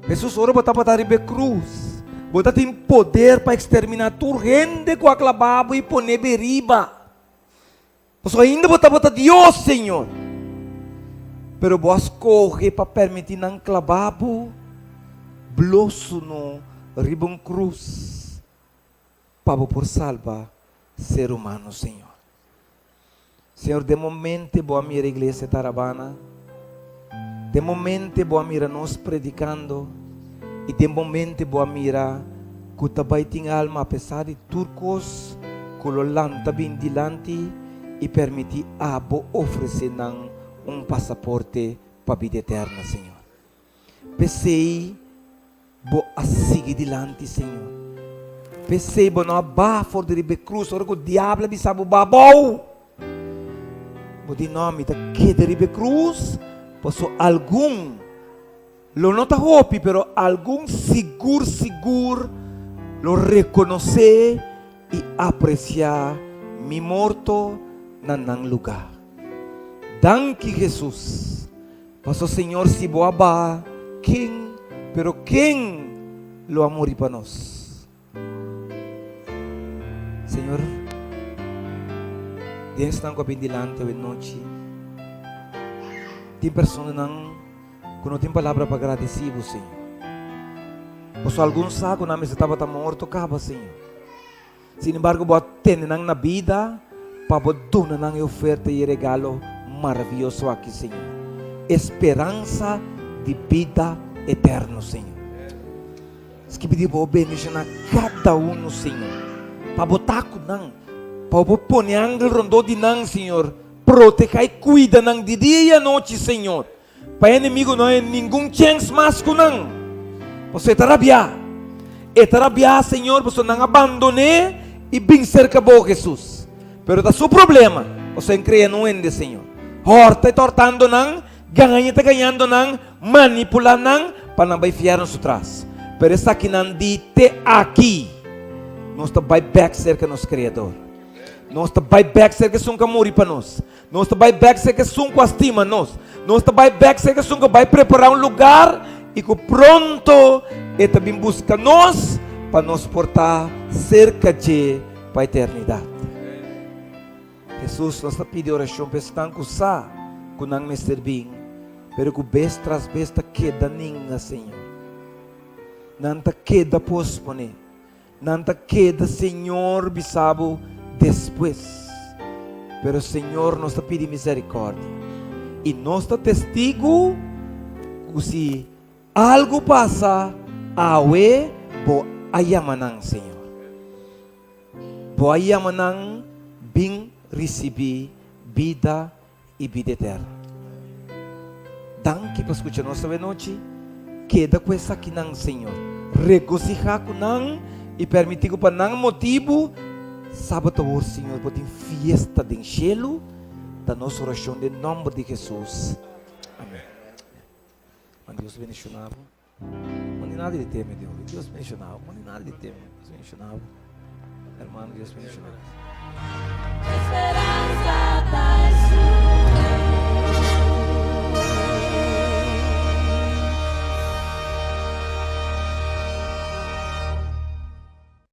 [SPEAKER 1] Hesus, ora bo tabata riba e krus, bo ta tin poder pa eksterminá tur hende ku a klabá bo i pone bo riba. Pasobra ainda bo tabata Dios, Señor. Pero bo a skohe pa permití nan klabá bo blo sunó riba un krus pa bo por salba ser humano, Señor. Señor, den momente bo a mira Iglesia Tarabana, den momente bo a mira nos predicando y den momente bo a mira cu ta bay tin alma apesar di tur cos cu lo lanta bin dilanti y permiti abo ofrece nan un pasaporte pa bida eterna, Señor. P'esey bo a sigui dilanti, Señor. P'esey bo no a baha for di riba e cruz ora cu diablo a bisa bo baha abou. Bo di, No, mi ta keda riba e cruz, pasobra algun lo no ta hopi, pero algun sigur sigur lo reconoce i apreciá mi morto na nan lugar. Danki, Jesus. Paso Señor si bo a baha ken pero ken lo a muri pa nos? Señor den esnan ku a bin dilanti awe nochi tin personanan ku no tin palabra pa gradisi bo Señor. Paso algun sa ku nan mester tabata morto kaba Señor. Sin embargo bo a tene nan na bida pa bo duna nan e oferta i e regalo. maravioso aki, Señor. E speransa di bida eterno, Señor. Nos ke pidi Bo bendishoná kada uno, Señor. Pa Bo ta ku nan, pa Bo pone angel rondó di nan, Señor. Protehá i kuida nan di dia i anochi, Señor. Pa e enemigo no haña ningun chèns mas ku nan. Pasobra e ta rabiá. E ta rabiá, Señor, pasobra nan a bandon'é i bin serka Bo, Hesus. Pero ta su problema, pasobra e krea no hende, Señor. Hòrta e ta hòrtando nan, gaña e ta gañando nan, manipulá nan pa nan bai fièrnu su tras. Pero esakinan di te aki, nos ta bai bèk serka nos Kreador. Nos ta bai bèk serka esun ku a muri pa nos. Nos ta bai bèk serka esun ku a stima nos. Nos ta bai bèk serka esun ku a bai prepará un lugar i ku pronto e ta bin buska nos pa nos por ta serka dje pa eternidat. Hesus, nos ta pidi orashon pa esnan ku sa ku nan mester bin, pero ku bes tras bes ta keda ninga, Señor. Nan ta keda posponé. Nan ta keda Señor bisa bo despues. Pero Señor nos ta pidi misericordia. Y nos ta testigo cu si algo pasa awe bo a yama nan Señor. Bo a yama nan bin ricibi bida y bida eterno. Danki pa scucha nos awe nochi. Keda cu esakinan, Señor. Regociha cu nan y permiti cu pa nan motibu, sabat awor, Señor, bo tin fiesta den cielo. Ta nos oracion den nomber di Jesus. Amen. Man Dios bendiciona bo. No ni nada di teme, Dios. Dios bendiciona bo. No ni nada di teme. Dios bendiciona bo. Hermano, Dios bendiciona bo.